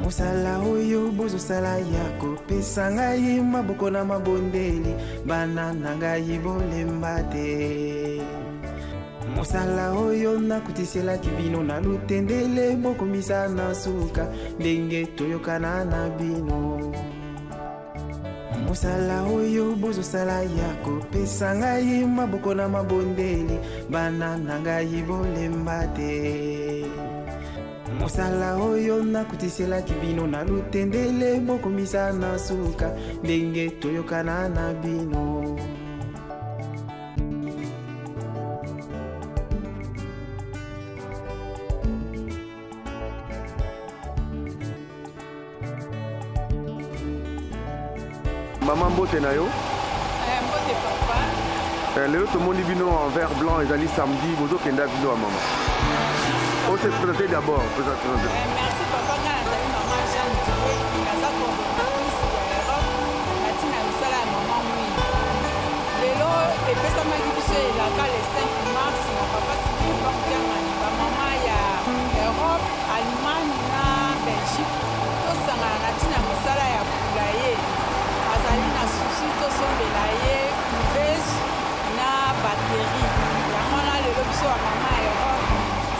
Mosala oyo bozosala ya kopesa ngai maboko na mabondeli, bana na ngai bolemba te. Mosala oyo nakutiselaki bino na lutendele, bokomisa na suka ndenge toyokana na bino. Mosala oyo bozosala ya kopesa ngai maboko na mabondeli, bana na ngai bolemba te. Mosala oyo nakutiselaki bino na lutendele, bokomisa na suka ndenge toyokana na bino. Mama, mbote na yo. Mbote papa. Lelo tomoni bino en vert blanc, ezali samedi, bozokenda bino ya mama. On se présenter d'abord, présente. Merci papa. Nga nazali mama Jeanne Due, naza coordonnatrice ya Europe na ntina ya mosala ya mama Mwindu. Lelo epesamaki biso elaka le 5 mars na papa Simon Kiangani, bamama ya Europe, Allemagne na Belgique, tosangana na ntina ya mosala ya poulailler. Azali na souci tosombela ye couveuse na batterie. Yango wana lelo biso bamama ya Europe,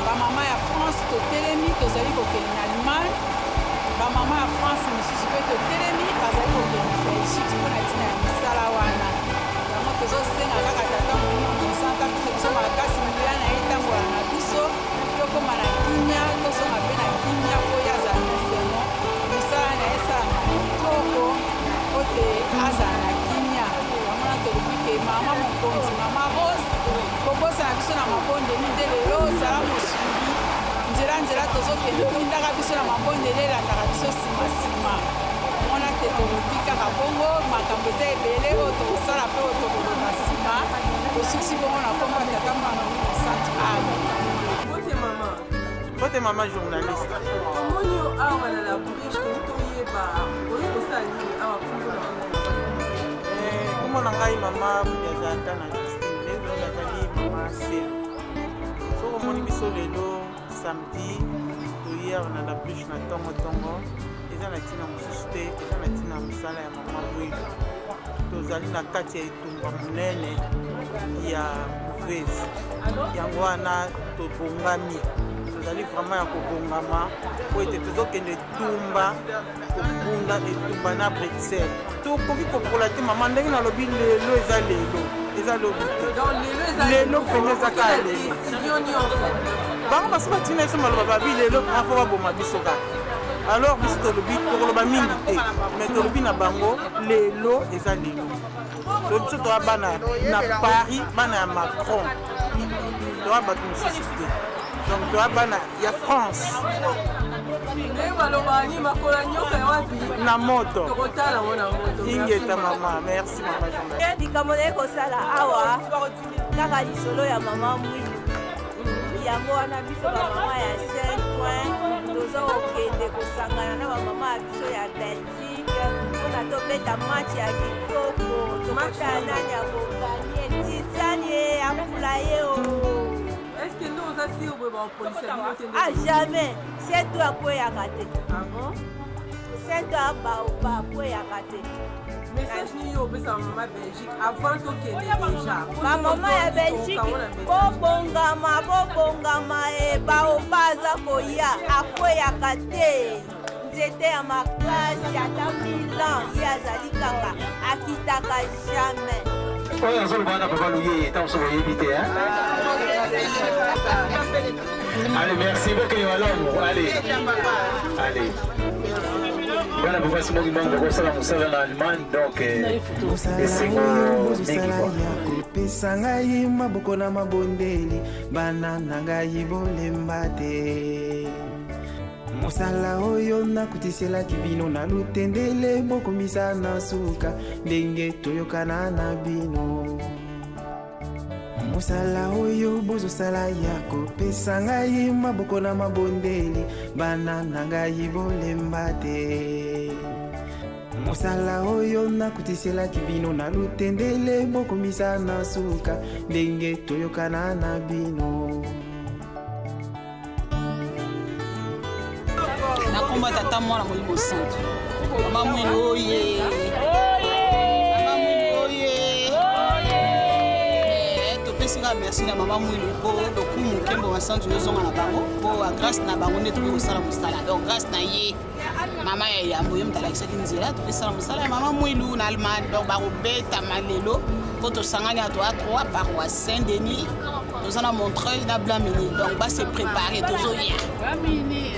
bamama ya France totelemi, tozali kokende na Allemagne. Bamama ya France mosusu mpe totelemi, bazali kokende na Belgique mpona ntina ya misala wana. Yango tozosenga kaka tata Molimo Mosantu apesa biso makasi, nguya na ye etambola na biso, tokóma na kimia, tozonga mpe na kimia, mpo ye azala na esengo, mosala na ye esalama kitoko, po te azala na kimia. Yango wana tolobi ke mama mokonzi, mama Rose, kobosana biso na mabondeli nde. Lelo ozala mosungi nzela nzela, tozokende, tindaka biso na mabondeli, elandaka biso nsima nsima. Mona te, tolobi kaka bongo, makambo eza ebele oyo tokosala mpe oyo tokoloba nsima. Tosukisi bongo na kombo ya Tata, Mwana, Molimo Santu, amen. Mbote mama. Mbote mama journaliste. Tomoni yo awa na La Bruche, toki toyeba oyi kosala nini awa? Kombo na yo? Kombo na ngai mama Yazata na Justine. Lelo nazali mama Sel. Soki omoni biso lelo samedi, toye awa na La Bruche na ntongo ntongo, eza na ntina mosusu te, eza na ntina ya mosala ya mama Mwilu. Tozali na kati ya etumba monene ya couveuse, yango wana tobongami, tozali vraiment ya kobongama po ete tozokende etumba, kobunda etumba na Bruxelles. Tokoki kopola te mama, ndenge nalobi, lelo eza lelo, eza lobi te. Lelo mpenza eza kaka lelo. Bango basi batina biso maloba, babi lelo vraiment faut baboma biso kaka. Alors biso tolobi, tokoloba mingi te, mais tolobi na bango lelo eza lelo. To biso toya bana na Paris, bana ya Macron, toya bato mosusu te, donc toya bana ya France. Ndenge balobaka nini, makolo ya nyoka ya wapi? Na moto. Tokotala ngo na moto. Ingeta mama, merci mama journaliste. Likambo naye kosala awa kaka lisolo ya mama Mwindu. Yango wana biso bamama ya Saint Ouen toza kokende kosangana na bamama ya biso ya Belgique mpona tobeta match ya kitoko. Tokotala nani akogagner. Titani ye akula ye o. Est-ce que nde oza sûr boye bakopolisa bino te? Ah, jamais! Saint Ouen akweyaka te. Ah bon? Saint Ouen bakweyaka te. Message nini yo opesa mama Belgique avant tokende déjà? Bamama ya Belgique, bobongama, bobongama e, baoba aza koya, akweyaka te. Nzete ya makasi, ata milan ye azali kaka, akitaka jamais. Oyo azoloba wana papa Luyeye, ntango mosusu boyebi te. Allez, merci bokeye malamu. Allez, allez, bana papa Simoki Mbangu bakosala mosala na Allemagne, donc esengo mingi kwa kopesa ngai maboko na mabondeli, bana na ngai bolemba te. Mosala oyo nakutiselaki bino na lutendele, bokomisa na suka ndenge toyokana na bino. Mosala oyo bozosala ya kopesa ngai maboko na mabondeli, bana na ngai bolemba te. Mosala oyo nakutiselaki bino na lutendele, bokomisa na suka ndenge toyokana na bino. Na kombo Komba Tata, Mwana, Molimo Santu. Mama Mwilu oye! Mama Mwilu oye! Eh, topesi kaka merci na Mama Mwilu mpo lokumu, nkembo, masantu ezonga na bango, mpo grâce na bango nde tokoki kosala mosala. Donc grâce na ye, mama ya yambo, ye moto alakisaki nzela, tokosala mosala ya Mama Mwilu na Allemagne. Donc bakobetama lelo mpo tosangani ya toa 3 paroisse: Saint Denis, toza na Montreuil na Blanc-Mesnil. Donc ba se préparer, tozoya.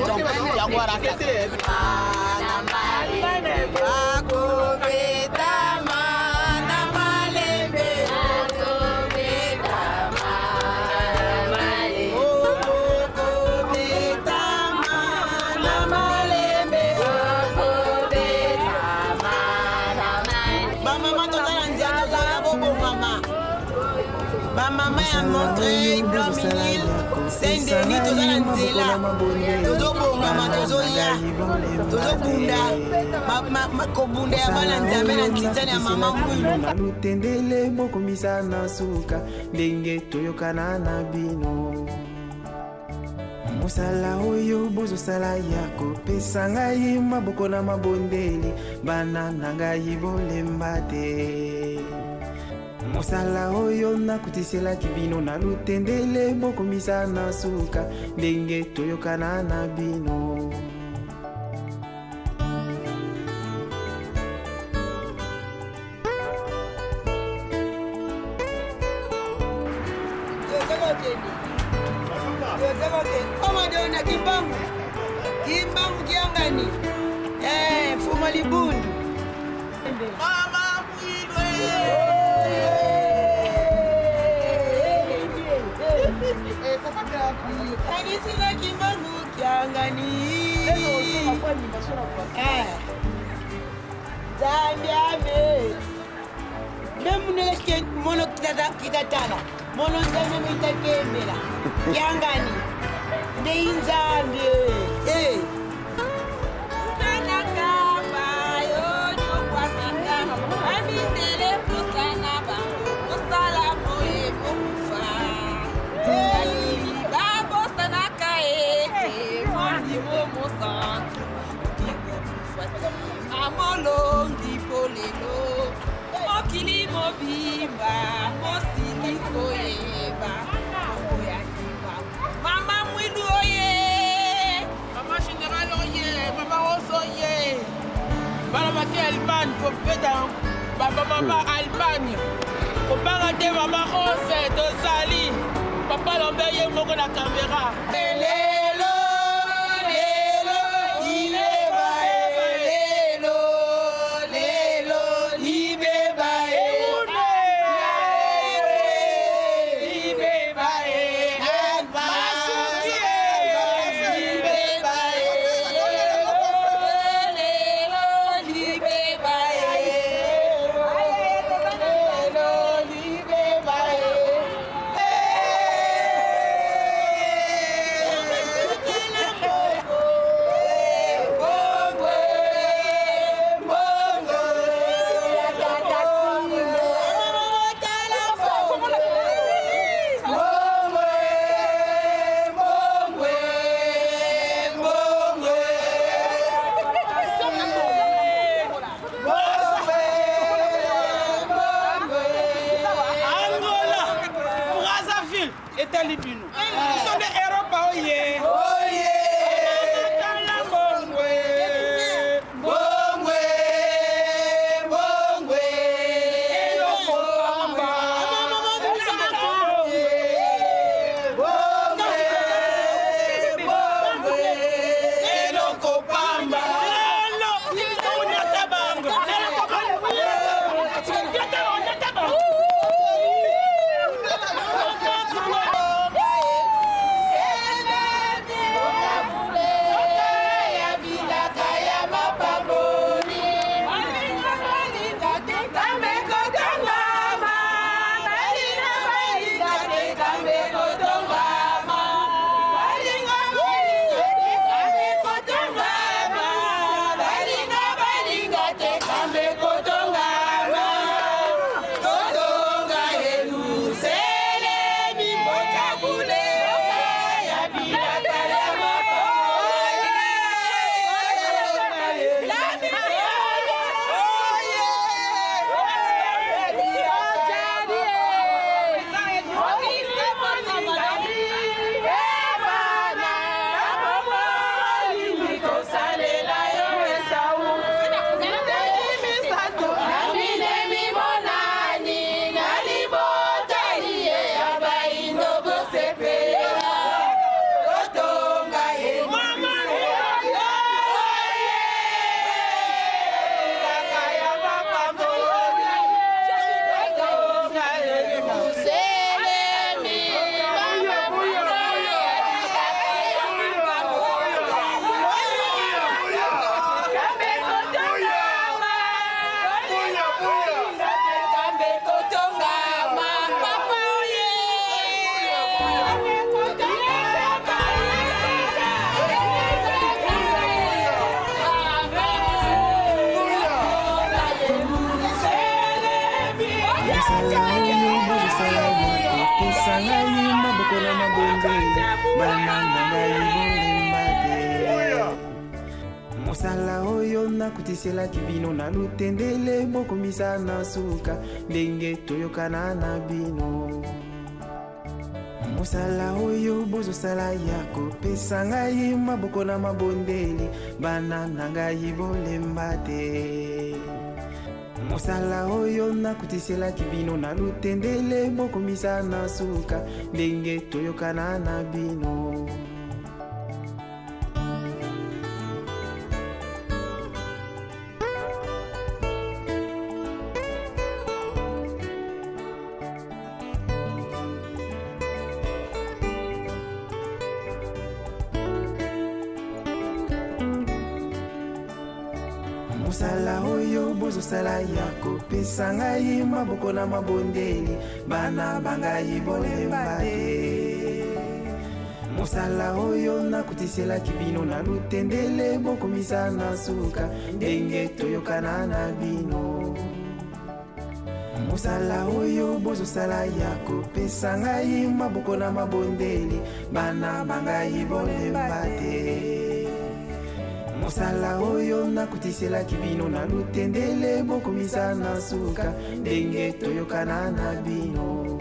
Donc yango wana kaka. Bakobetama na malembe, bakobetama na malembe, bakobetama na malembe, bakobetama na malembe. Bamama, toza na nzela, tozala bobongama. Bamama ya Montreuil, Blanc-Mesnil, Saint Denis, toza na nzela, tozobongama, tozoya, tozobunda kobunda ya bana Nzambe na ntitani ya Mama Mwilu. Na lutendele, bokomisa na suka ndenge toyokana na bino. Mosala oyo bozosala ya kopesa ngai maboko na mabondeli, bana na ngai, bolemba te. Mosala oyo nakutiselaki bino na lutendele, bokomisa na suka ndenge toyokana na bino. Tozokokende, tozokokende omadona Kimbangu, Kimbangu kiangani. Eh, Mfuma Libundu. Mama Mwilwe. Kanisina Kimbangu kiangani. Eh. Nzambe ame mbe munele mono kitatala mono Nzambe mitakembela kiangani ndei Nzambe. Eh. Kanakamba yo nyokwamaka bamindele kosana bango kosala boye bokufa, kasi babosanaka ete Molimo Mosantu kokufa te. Amolongi mpo lelo mokili mobimba mosili koyeba kombo ya Kimbangu. Mama Mwilu oye! Mama Général oye! Mama Rose oye! Bana bake Allemagne kobeta, bamama Allemagne kobanga te. Mama Rose, tozali. Papa Lambert ye moko na caméra. Lelo, lelo, ileba e, lelo, lelo, libeba e, libeba e, Masuki e. Libeba e, lelo, libeba e. Lelo, libeba e. mabondeli bana na ngai bolemba te mosala oyo nakutiselaki bino na lutendele bokomisa na suka ndenge toyokana na bino mosala oyo bozosala ya kopesa ngai maboko na mabondeli bana na ngai bolemba te mosala oyo nakutiselaki bino na lutendele bokomisa na suka ndenge toyokana na bino mosala oyo bozosala ya kopesa ngai maboko na mabondeli bana bangai bolemba te mosala oyo nakutiselaki bino na lutendele bokomisa na suka ndenge toyokana na bino mosala oyo bozosala ya kopesa ngai maboko na mabondeli bana bangai bolemba te mosala oyo nakutiselaki bino na lutendele bokomisa na suka ndenge toyokana na bino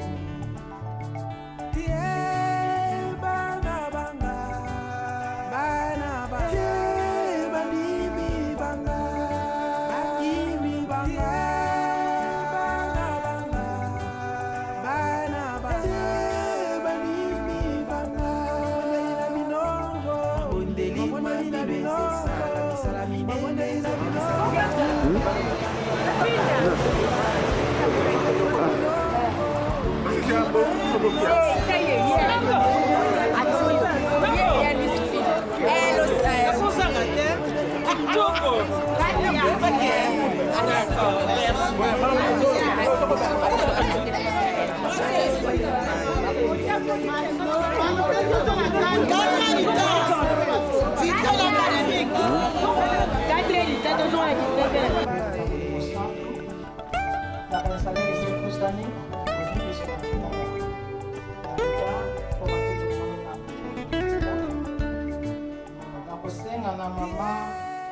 Nakosenga na mama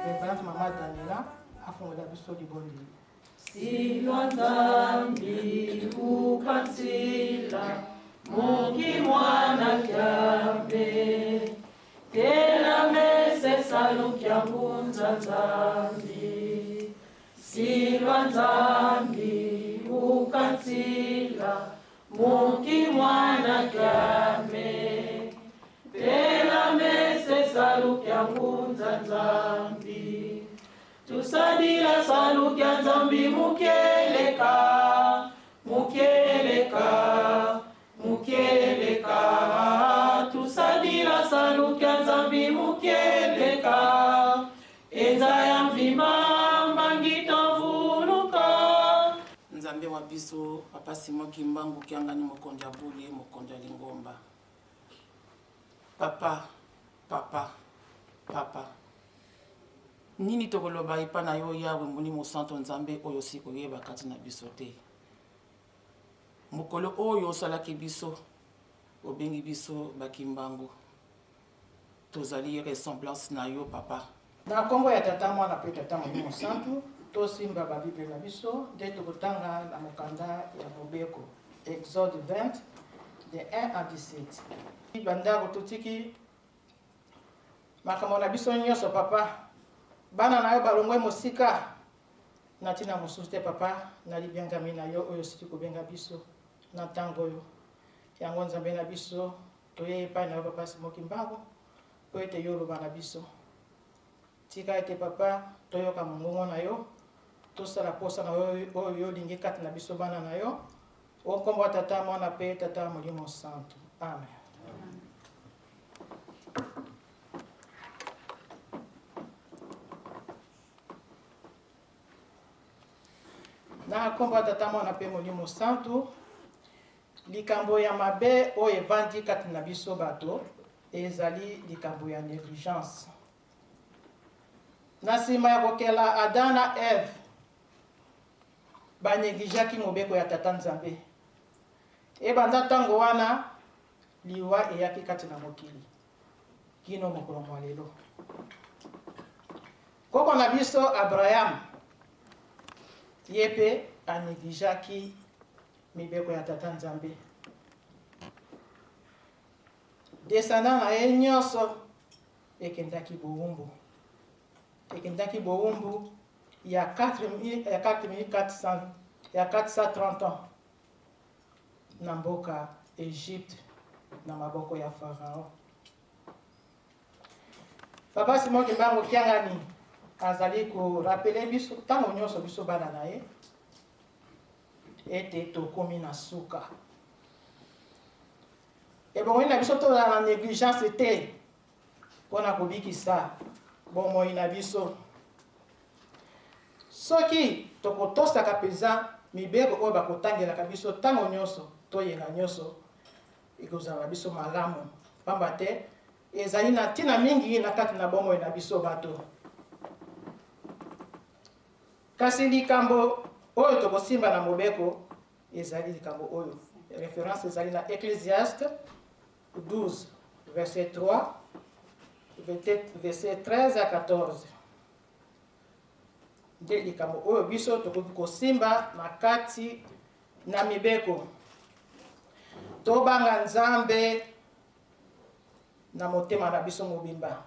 reverend mama Daniela afungola biso libondeli. Silwa Nzambi ukansila muki mwana kyambe tena mese salukya ngunza Nzambi Silwa Nzambi ukansila muki mwana kyambe tena mese salukya ngunza Nzambi tusadila salukya Nzambi mukeleka mukeleka mukeleka tusadila salukya Nzambi mukeleka enza ya mvima mbangito vuluka Nzambe wa biso papa Simon Kimbangu Kiangani mokonzi ya bule mokonzi ya lingomba papa papa papa nini tokoloba epai na yo Yawe Molimo Santo Nzambe oyo osi koyeba kati na biso te mokolo oyo osalaki biso obengi biso bakimbangu tozali ressemblance na yo papa. Na nkombo ya Tata, Mwana mpe Tata Molimo Santu, tosimba ba Bible na biso nde tokotanga na mokanda ya Mobeko, Exode 20, de 1 à 17. Bandako totiki makambo na biso nyonso papa, bana na yo balongwe mosika na ntina mosusu te papa, na libiangami na yo oyo osili kobenga biso na ntango oyo. Yango Nzambe na biso, toyei epai na yo papa Simon Kimbangu, mpo ete yo oloba na biso. Tika ete papa toyoka mongongo na yo, tosala posa na yo oyo yo olingi kati na biso bana na yo. O nkombo ya Tata, Mwana mpe Tata Molimo Santu. Amen. Na nkombo ya Tata, Mwana mpe Molimo Santu, likambo ya mabe oyo evandi kati na biso bato ezali likambo ya negligence. Na nsima ya kokela Adam na Eve, banegligeaki mobeko ya Tata Nzambe. Ebanda ntango wana, liwa eyaki kati na mokili kino mokolo mwa lelo. Koko na biso Abraham ye mpe anegligeaki mibeko ya Tata Nzambe. Descendant na ye nyonso ekendaki bowumbu, ekendaki bowumbu ya 4400 ya 430 ans na mboka Egypte na maboko ya Pharaon. Papa Simon Kimbangu Kiangani azali ko rappeler biso ntango nyonso, biso bana na ye, ete tokomi na suka. Ebongi na biso tozala na négligence te mpo na kobikisa bomoi na biso. Soki tokotosaka mpenza mibeko oyo bakotangelaka biso ntango nyonso, toyenga nyonso, ekozala biso malamu, pamba te ezali na ntina mingi na kati na bomoi na biso bato. Kasi likambo oyo tokosimba na mobeko ezali likambo oyo référence ezali na Ecclésiaste 12 verset 3, verset 13 à 14. Nde likambo oyo biso tokoki kosimba na kati na mibeko: tobanga Nzambe na motema na biso mobimba,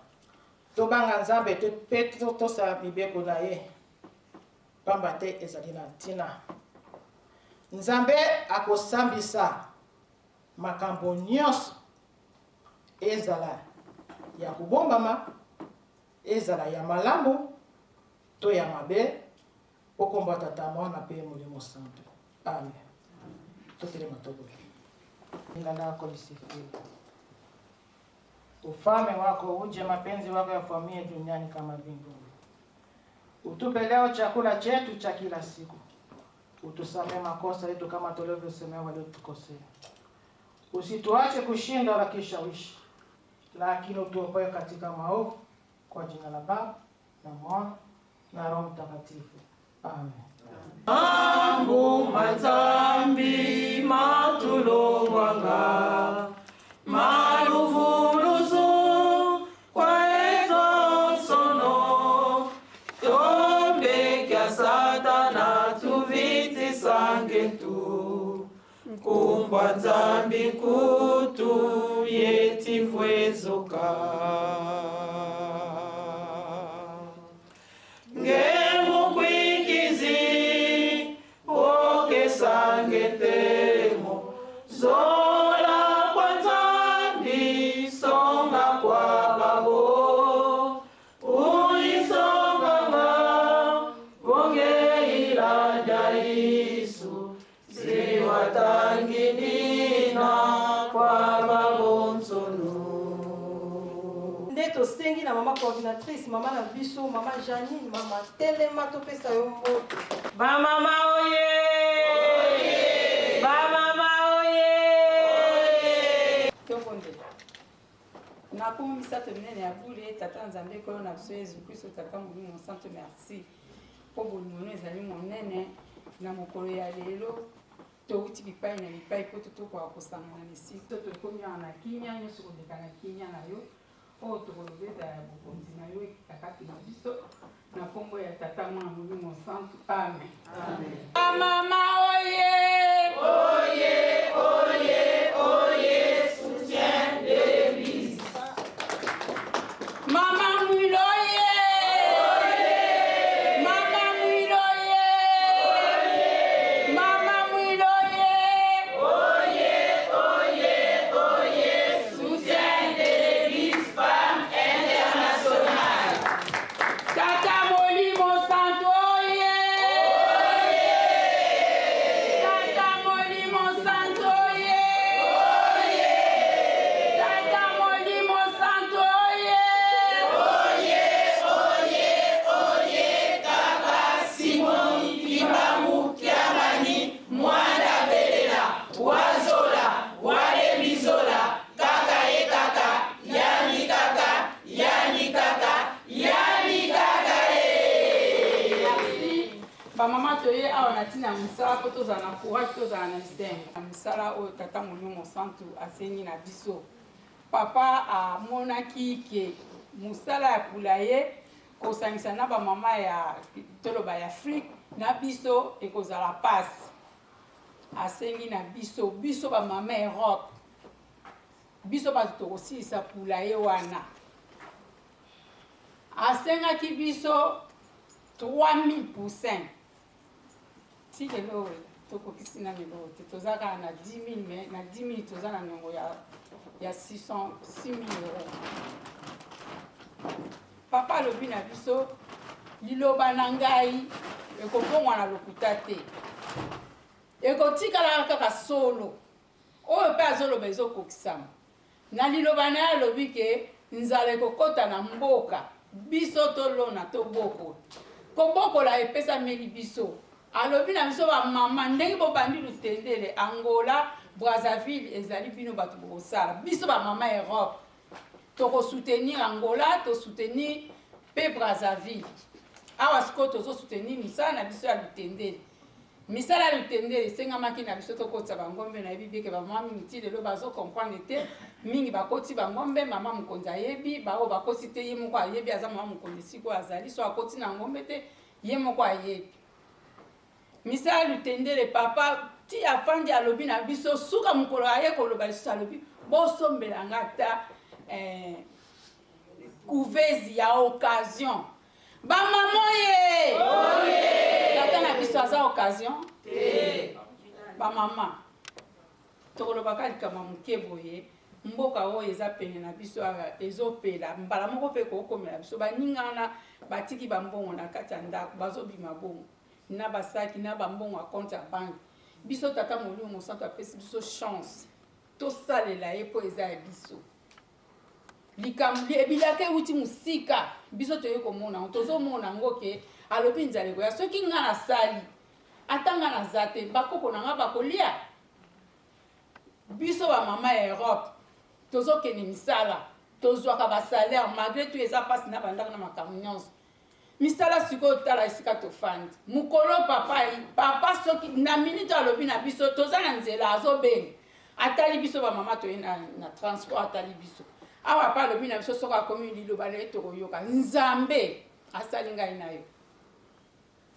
tobanga Nzambe mpe totosa mibeko na ye, pamba te ezali na ntina. Nzambe akosambisa makambo nyonso, ezala ya kobombama, ezala ya malamu to ya mabe. Okomba Tata, Mwana mpe Molimo Santo. Amen. Totelema, toboye. Jina lako lisifiwe, ufalme wako uje, mapenzi wako yafanyike duniani kama mbinguni. Utupe leo chakula chetu cha kila siku. Utusamehe makosa yetu kama tulivyosamehe waliotukosea. Usituache kushindwa na kishawishi, lakini utuokoe katika maovu. Kwa jina la Baba na Mwana na Roho Mtakatifu. Amen. Mambu manzambi matulongwanga maluvuluzu kwaetonsono tombekya Satana tuvitisangetu kumbwa Nzambi kutu yetivwezoka ngemukwikizi wokesangetemo zola kwa Nzambi songa kwa babo uisonganga vongeilanda Isu ziwatanginina kwa babonsono. Nde tosengi na mama coordinatrice, mama na biso, mama Janine, mama telema, topesa yo mbote. Bamama oye! Bamama oye! Tobondela. Na nkombo misato minene ya bule, Tata Nzambe, Nkolo na biso Yezu Kristo, Tata Molimo Mosantu, merci mpo bolingo no ezali monene. Na mokolo ya lelo touti bipai na bipai mpo totokoka kosangana na esika tokomi awa na kimia nyonso, koleka na kimia na yo. Oyo tokoloba ezala ya bokonzi na yo ekita kati na biso, na nkombo ya Tata, Mwana, Molimo Mosantu. Amen. Mama oye! Oye, oye, oye, soutien de l'Église. Mama Mwilo oye! Mama Mwilo oye! Mama Mwilo oye! Oye, oye, oye, soutien de l'Église femme internationale. Tata Molimo Santo oye! Tata Molimo Santo oye! toye awa na ntina ya mosala mpo tozala na courage, tozala na esengo na mosala oyo Tata Molimo Mosantu asengi na biso. Papa amonaki ke mosala ya poulailler kosangisa na bamama ya toloba ya Afrique na biso ekozala pasi. Asengi na biso, biso bamama Europe, biso bato tokosilisa poulailler wana. Asengaki biso 3000 poussins. Ti lelo tokokisi nanu eloko te, toza kaka na 10000, mais na 10000 toza na niongo ya 600 6000 euros. Papa alobi na biso: liloba na ngai ekobongwana lokuta te, ekotikalaka kaka solo. Oyo mpe azoloba ezokokisama na liloba na ye. Alobi ke nzala ekokɔta na mboka, biso tolona, tobokola. Kobokola epesameli biso. Alobi na biso bamama, ndenge bobandi Lutendele, Angola, Brazzaville, ezali bino bato bokosala. Biso bamama Europe tokosoutenir Angola, tosoutenir mpe Brazzaville. Awa sikoyo tozosoutenir misala na biso ya Lutendele. Misala ya Lutendele esengamaki na biso tokotisa bangombe. Nayebi bieke bamama mingi ti lelo bazocomprendre te. Mingi bakoti bangombe, mama mokonzi ayebi. Baoyo bakoti te, ye moko ayebi. Aza mama mokonzi sikoyo azali so akoti na ngombe te, ye moko ayebi. Misala ya Lutendele, papa ti afandi alobi na biso suka mokolo aye koloba lisusu, alobi bosombela nga ata couveuse ya occasion. Bamama oye, tata na biso aza occasion. Bamama, tokolobaka likambo moke boye. Mboka oyo eza pene na biso awa ezopela mbala moko mpe kokomela biso. Baninga wana batiki bambongo na kati ya ndako, bazobima bongo na basaki na bambongo ya compte ya banque. Biso, Tata Molimo Mosantu apesi biso chance, tosalela ye mpo eza ya biso. Likambo ebilaka ewuti mosika, biso toye komona yango, tozomona yango ke alobi nzala ekoya. Soki nga nasali, ata nga naza te, bakoko na nga bakolia. Biso bamama ya Europe tozokende misala, tozwaka basalaire, malgré tout eza mpasi na bandako na makambo nyonso. Misala sikoyo, tala esika tofandi. Mokolo papa, papa soki na minute alobi na biso toza na nzela, azobenga, atali biso bamama toye na transport, atali biso awa pa alobi na biso soki akomi, liloba na ye tokoyoka. Nzambe asali ngai na yo,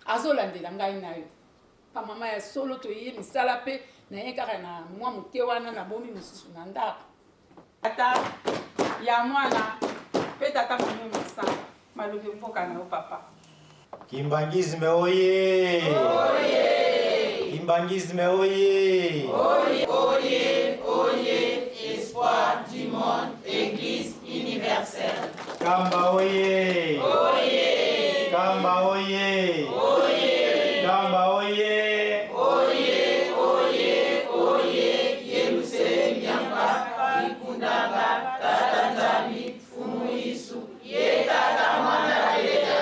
azolandela ngai na yo. Bamama ya solo, toye misala mpe naye kaka na mwa moke wana, nabomi mosusu na ndako. Tata ya Mwana mpe Tata Molimo Mosantu, malobi mboka na yo, papa. Kimbanguisme oye! Kimbanguisme oye! Oye, oye, espoir du monde, Église universelle. Kamba oye! Oye! Kamba oye! Oye! Kamba oye! Oye, oye, oye, Yerusalem yamba, ikundanga, Tata Nzambi, Fumu Yesu, ye Tata Mwana Leta.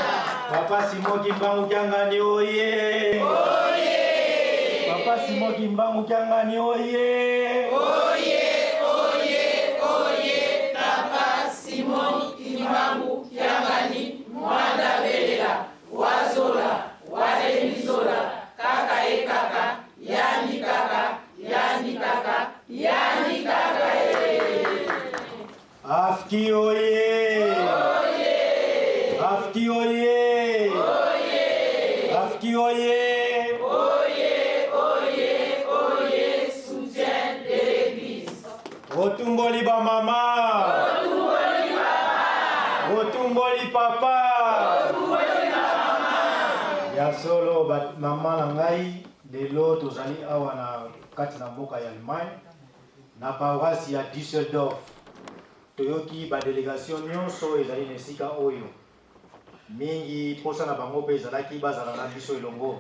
Papa Simon Kimbangu Kiangani oye! Oye! Papa Simon Kimbangu Kiangani oye! Oye, oye, oye, Papa Simon Kimbangu Kiangani, Mwana Belela, Wazola, Walemizola, kaka ye kaka, yani kaka, yani kaka, yani kaka ye. Afki oye! Afki oye! Afki oye! Oye, oye, oye, soutien de l'Église. Otumboli bamama! Otumboli papa. Otumboli papa! Otumboli mama. Ya solo, mama na ngai, lelo tozali awa na kati na mboka ya Allemagne, na paroisse ya Düsseldorf. Toyoki badélégation nyonso ezali na esika oyo. Mingi mposa na bango mpe ezalaki bazala na biso elongo,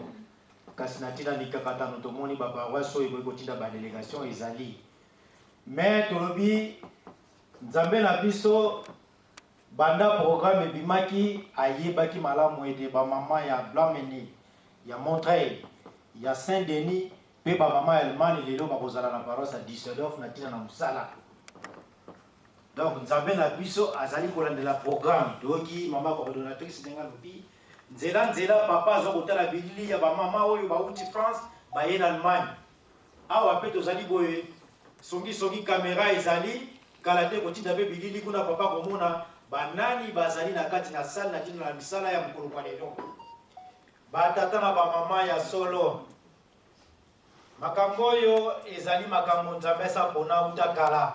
kasi na ntina mikakatano, tomoni baparoisse oyo ekoki kotinda badélégation ezali. Me tolobi Nzambe na biso, banda programme ebimaki, ayebaki malamu ete bamama ya Blanc-Mesnil, ya Montreuil, ya Saint-Denis mpe bamama ya Allemagne lelo bakozala na paroisse ya Düsseldorf na ntina na mosala. Donc Nzambe na biso azali kolandela programme. Toyoki mama coordonnatrice ndenge alobi. Nzela nzela papa aza kotala bilili ya ba mama oyo bawuti France baye na Allemagne. Awa pe tozali boye songi songi camera ezali kala te kotinda pe bilili kuna papa komona banani bazali na kati na salle na tina na misala ya mokolo mwa lelo. Ba tata na ba mama ya solo makambo oyo ezali makambo Nzambe asa pona uta kala.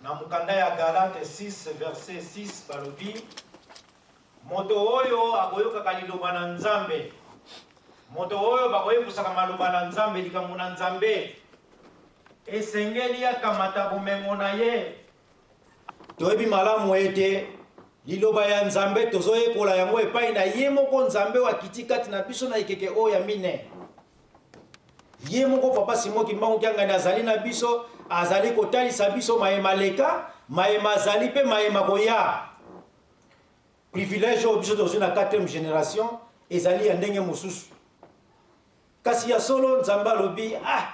Na mokanda ya Galate 6 verset 6 balobi moto oyo akoyokaka liloba na Nzambe, moto oyo bakoyebusaka maloba na Nzambe, likambo na Nzambe, esengeli akamata bomengo na ye. Toyebi malamu ete liloba ya Nzambe tozoyekola yango epai na ye moko Nzambe oyo akiti kati na biso na ekeke oyo ya mine. Ye moko Papa Simon Kimbangu Kiangani azali na biso, azali kotalisa biso maye maleka, maye mazali mpe maye makoya. Privilège oyo biso tozwi na 4e generation ezali ya ndenge mosusu. Kasi ya solo Nzambe alobi, ah,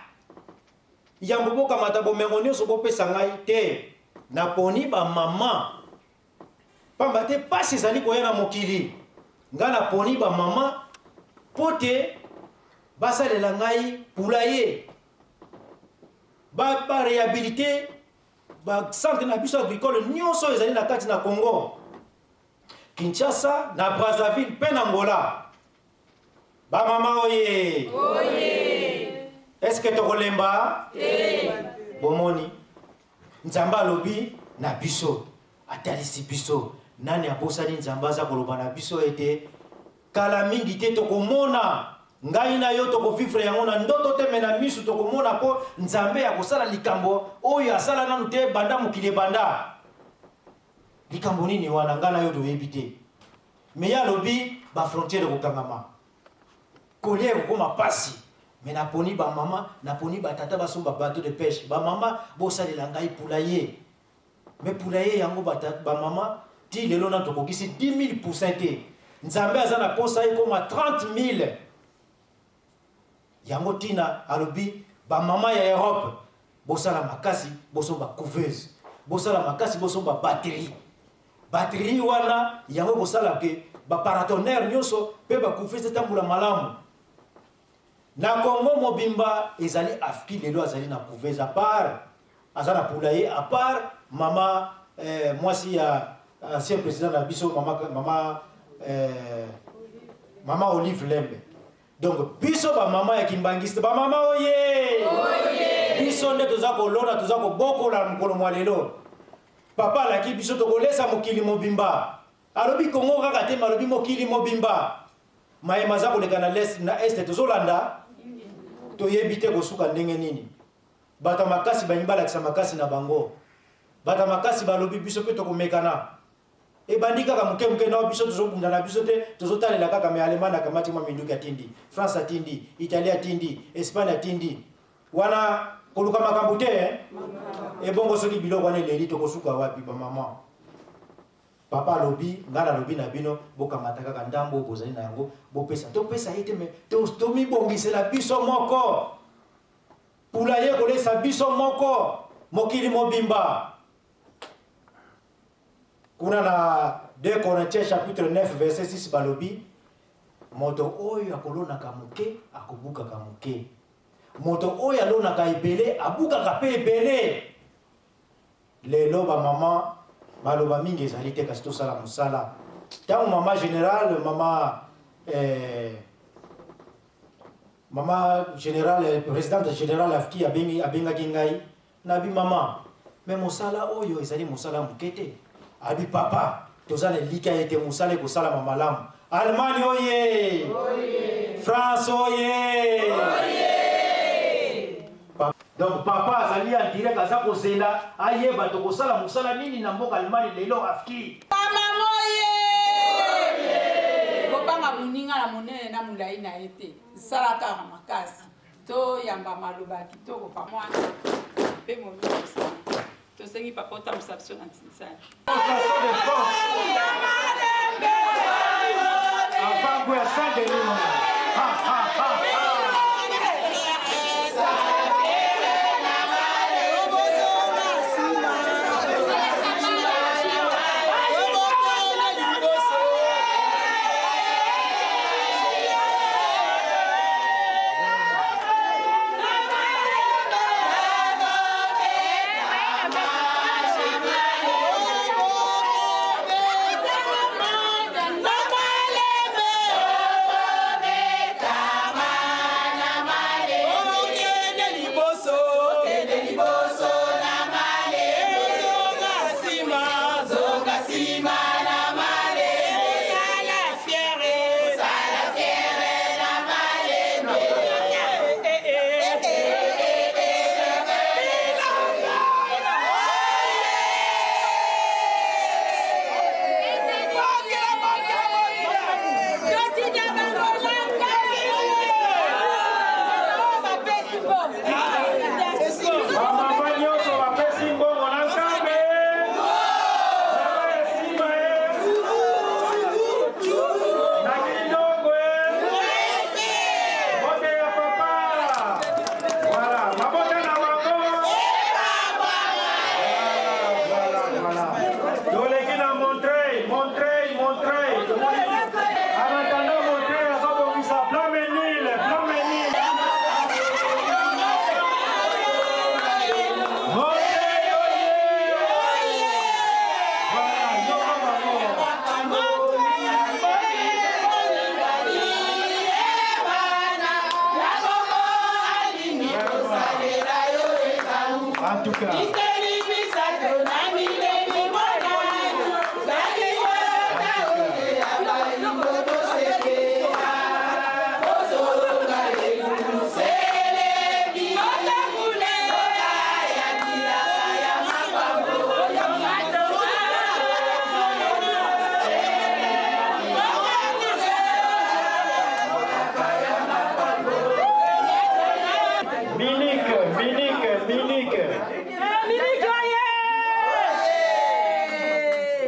yambo bokamata bomengo nyonso bopesa ngai te, naponi bamama Pamba te pasi ezali koya na mokili. Ngai naponi ba mama mpo te basalela ngai poulailler, ba ba rehabiliter ba centre na biso agricole nyonso oyo ezali na kati na Congo Kinshasa, na Brazzaville mpe na Angola. Ba mama oye! Oye! Est-ce que tokolemba? Te! Bomoni Nzambe alobi na biso, atalisi biso. Nani abosani Nzambe aza koloba na biso ete kala mingi te tokomona ngai na yo tokovivre yango na ndoto te me na misu tokomona mpo Nzambe akosala likambo oyo asala nanu te banda mokili ebanda. Likambo nini wana ngai na yo toyebi te. Me ye alobi ba frontière ekokangama. Kolia ekokoma pasi. Mais naponi ba mama, naponi ba tata basomba bateau de pêche. Ba mama bosalela ngai poulailler. Mais poulailler yango ba, ba mama ti lelo na tokokisi 10 000 poussins te. Nzambe aza na posa ekoma 30 000. Yango tina alobi ba mama ya Europe bosala makasi bosomba couveuse, bosala makasi bosomba batterie. Batterie wana yango ekosala ke ba paratonnerre nyonso pe ba couveuse etambola malamu. Na Congo mobimba ezali Afki lelo azali na couveuse à part aza na poulailler à part mama eh, mwasi ya ancien président na biso mama, mama, eh, mama Olive Lembe. Donc biso ba mama ya kimbangiste ba mama oye, oye! Biso nde toza kolona toza kobokola mokolo mwa lelo. Papa alaki biso tokolesa mokili mobimba. Alobi Congo kaka te, alobi mokili mobimba. Maye maza koleka na l'est na est tozolanda toyebi te kosuka ndenge nini. Bato ya makasi balingi balakisa makasi na bango. Bato ya makasi balobi biso mpe tokomekana. Ebandi kaka moke moke nao biso tozobunda na biso te, tozotalela kaka me Allemagne akamati mwa minduki atindi, France atindi, Italie atindi, Espagne atindi. Wana koluka makambo te eh? Ebongo soki biloko wana eleli tokosuka wapi ba mama? Papa alobi, ngai nalobi na bino bokamata kaka ndambo oyo bozali na yango bopesa. Topesa ye te me tomibongisela biso moko. Poulailler kolesa biso moko mokili mobimba. Kuna na 2 Corinthiens chapitre 9 verset 6 balobi moto oyo akolonaka moke akobukaka moke, moto oyo alonaka ebele abukaka mpe ebele. Lelo ba mama maloba mingi ezali te, kasi tosala mosala. Ntango mama general mama eh, mama general presidente general afki abengi abengaki ngai Nabi mama, mais mosala oyo ezali mosala moke te. Abi papa, toza na elikya ete mosala ekosalama malamu. Allemagne oye! Oye! France oye! Oye! Donc papa azali en direct, aza kozela ayeba tokosala mosala nini na mboka Allemagne lelo afki. Mama moye! Kobanga moninga na monene na molai na ye te. Sala kaka makasi. Toyamba maloba ya kitoko pa mwana mpe molimo santu. Tosengi papa otambwisa biso na ntinsani. Avant ya Saint-Denis. Ha ha ha ha.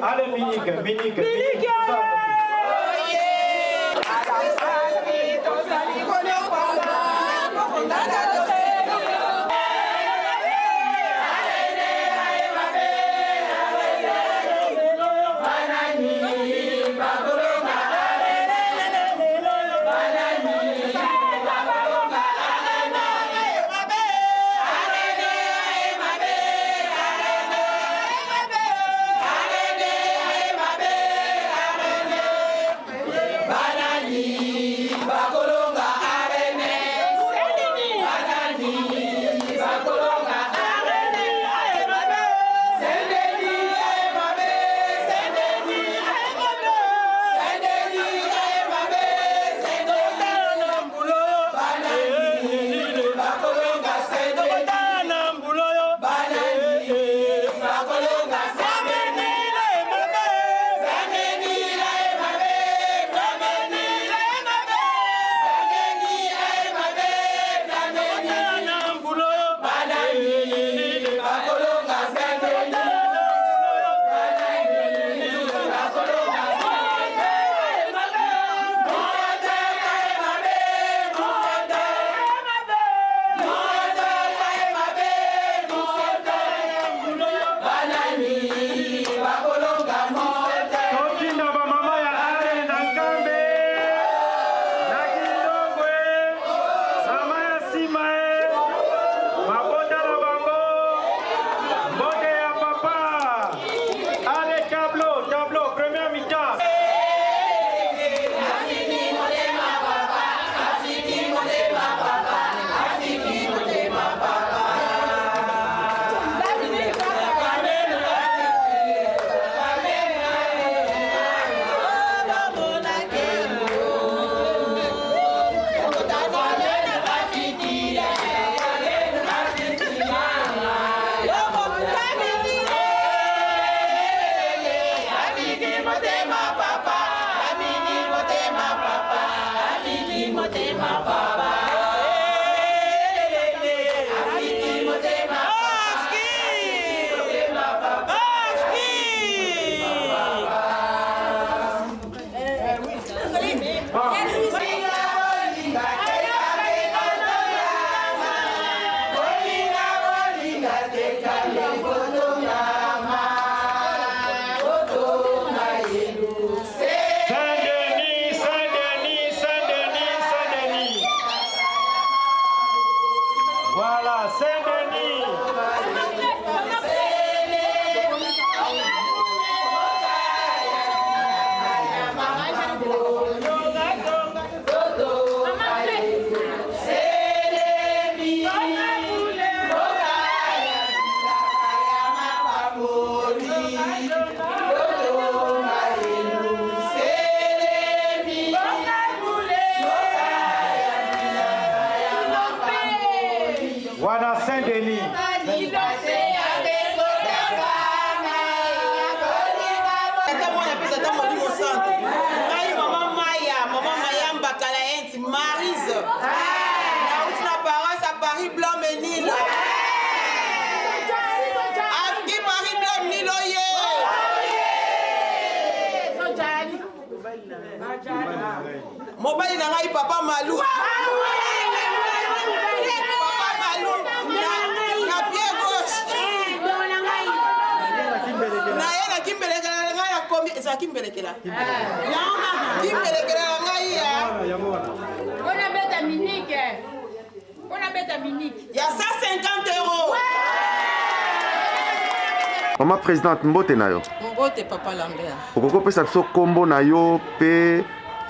Allez, Minique, Minique, Minique. Totinda bamama ya are na nkambe na kindongwe mama ya nsima e mabota na bango mbote ya papa ale tableau tableau première mi-temps. Saint-Denis, Saint-Denis, Saint-Denis, Saint-Denis. Voilà, Saint-Denis. Wana Saint-Denis. Tata mwana mpe tata molimo santu ngai mama maya mama maya mbakala enti marise nauti na paroisse ya paris blanc menil afki paris blanc menil oye mobali na ngai papa malu papa malu na pied gauche na ye na kimbelekela na ngai nakomi ezala kimbelekela kimbelekela na ngai ya Mpona beta minike. Mpona beta minike. Ya 150 euros. Mama présidente, mbote na yo. Mbote papa Lambert. Okoki kopesa biso nkombo na yo mpe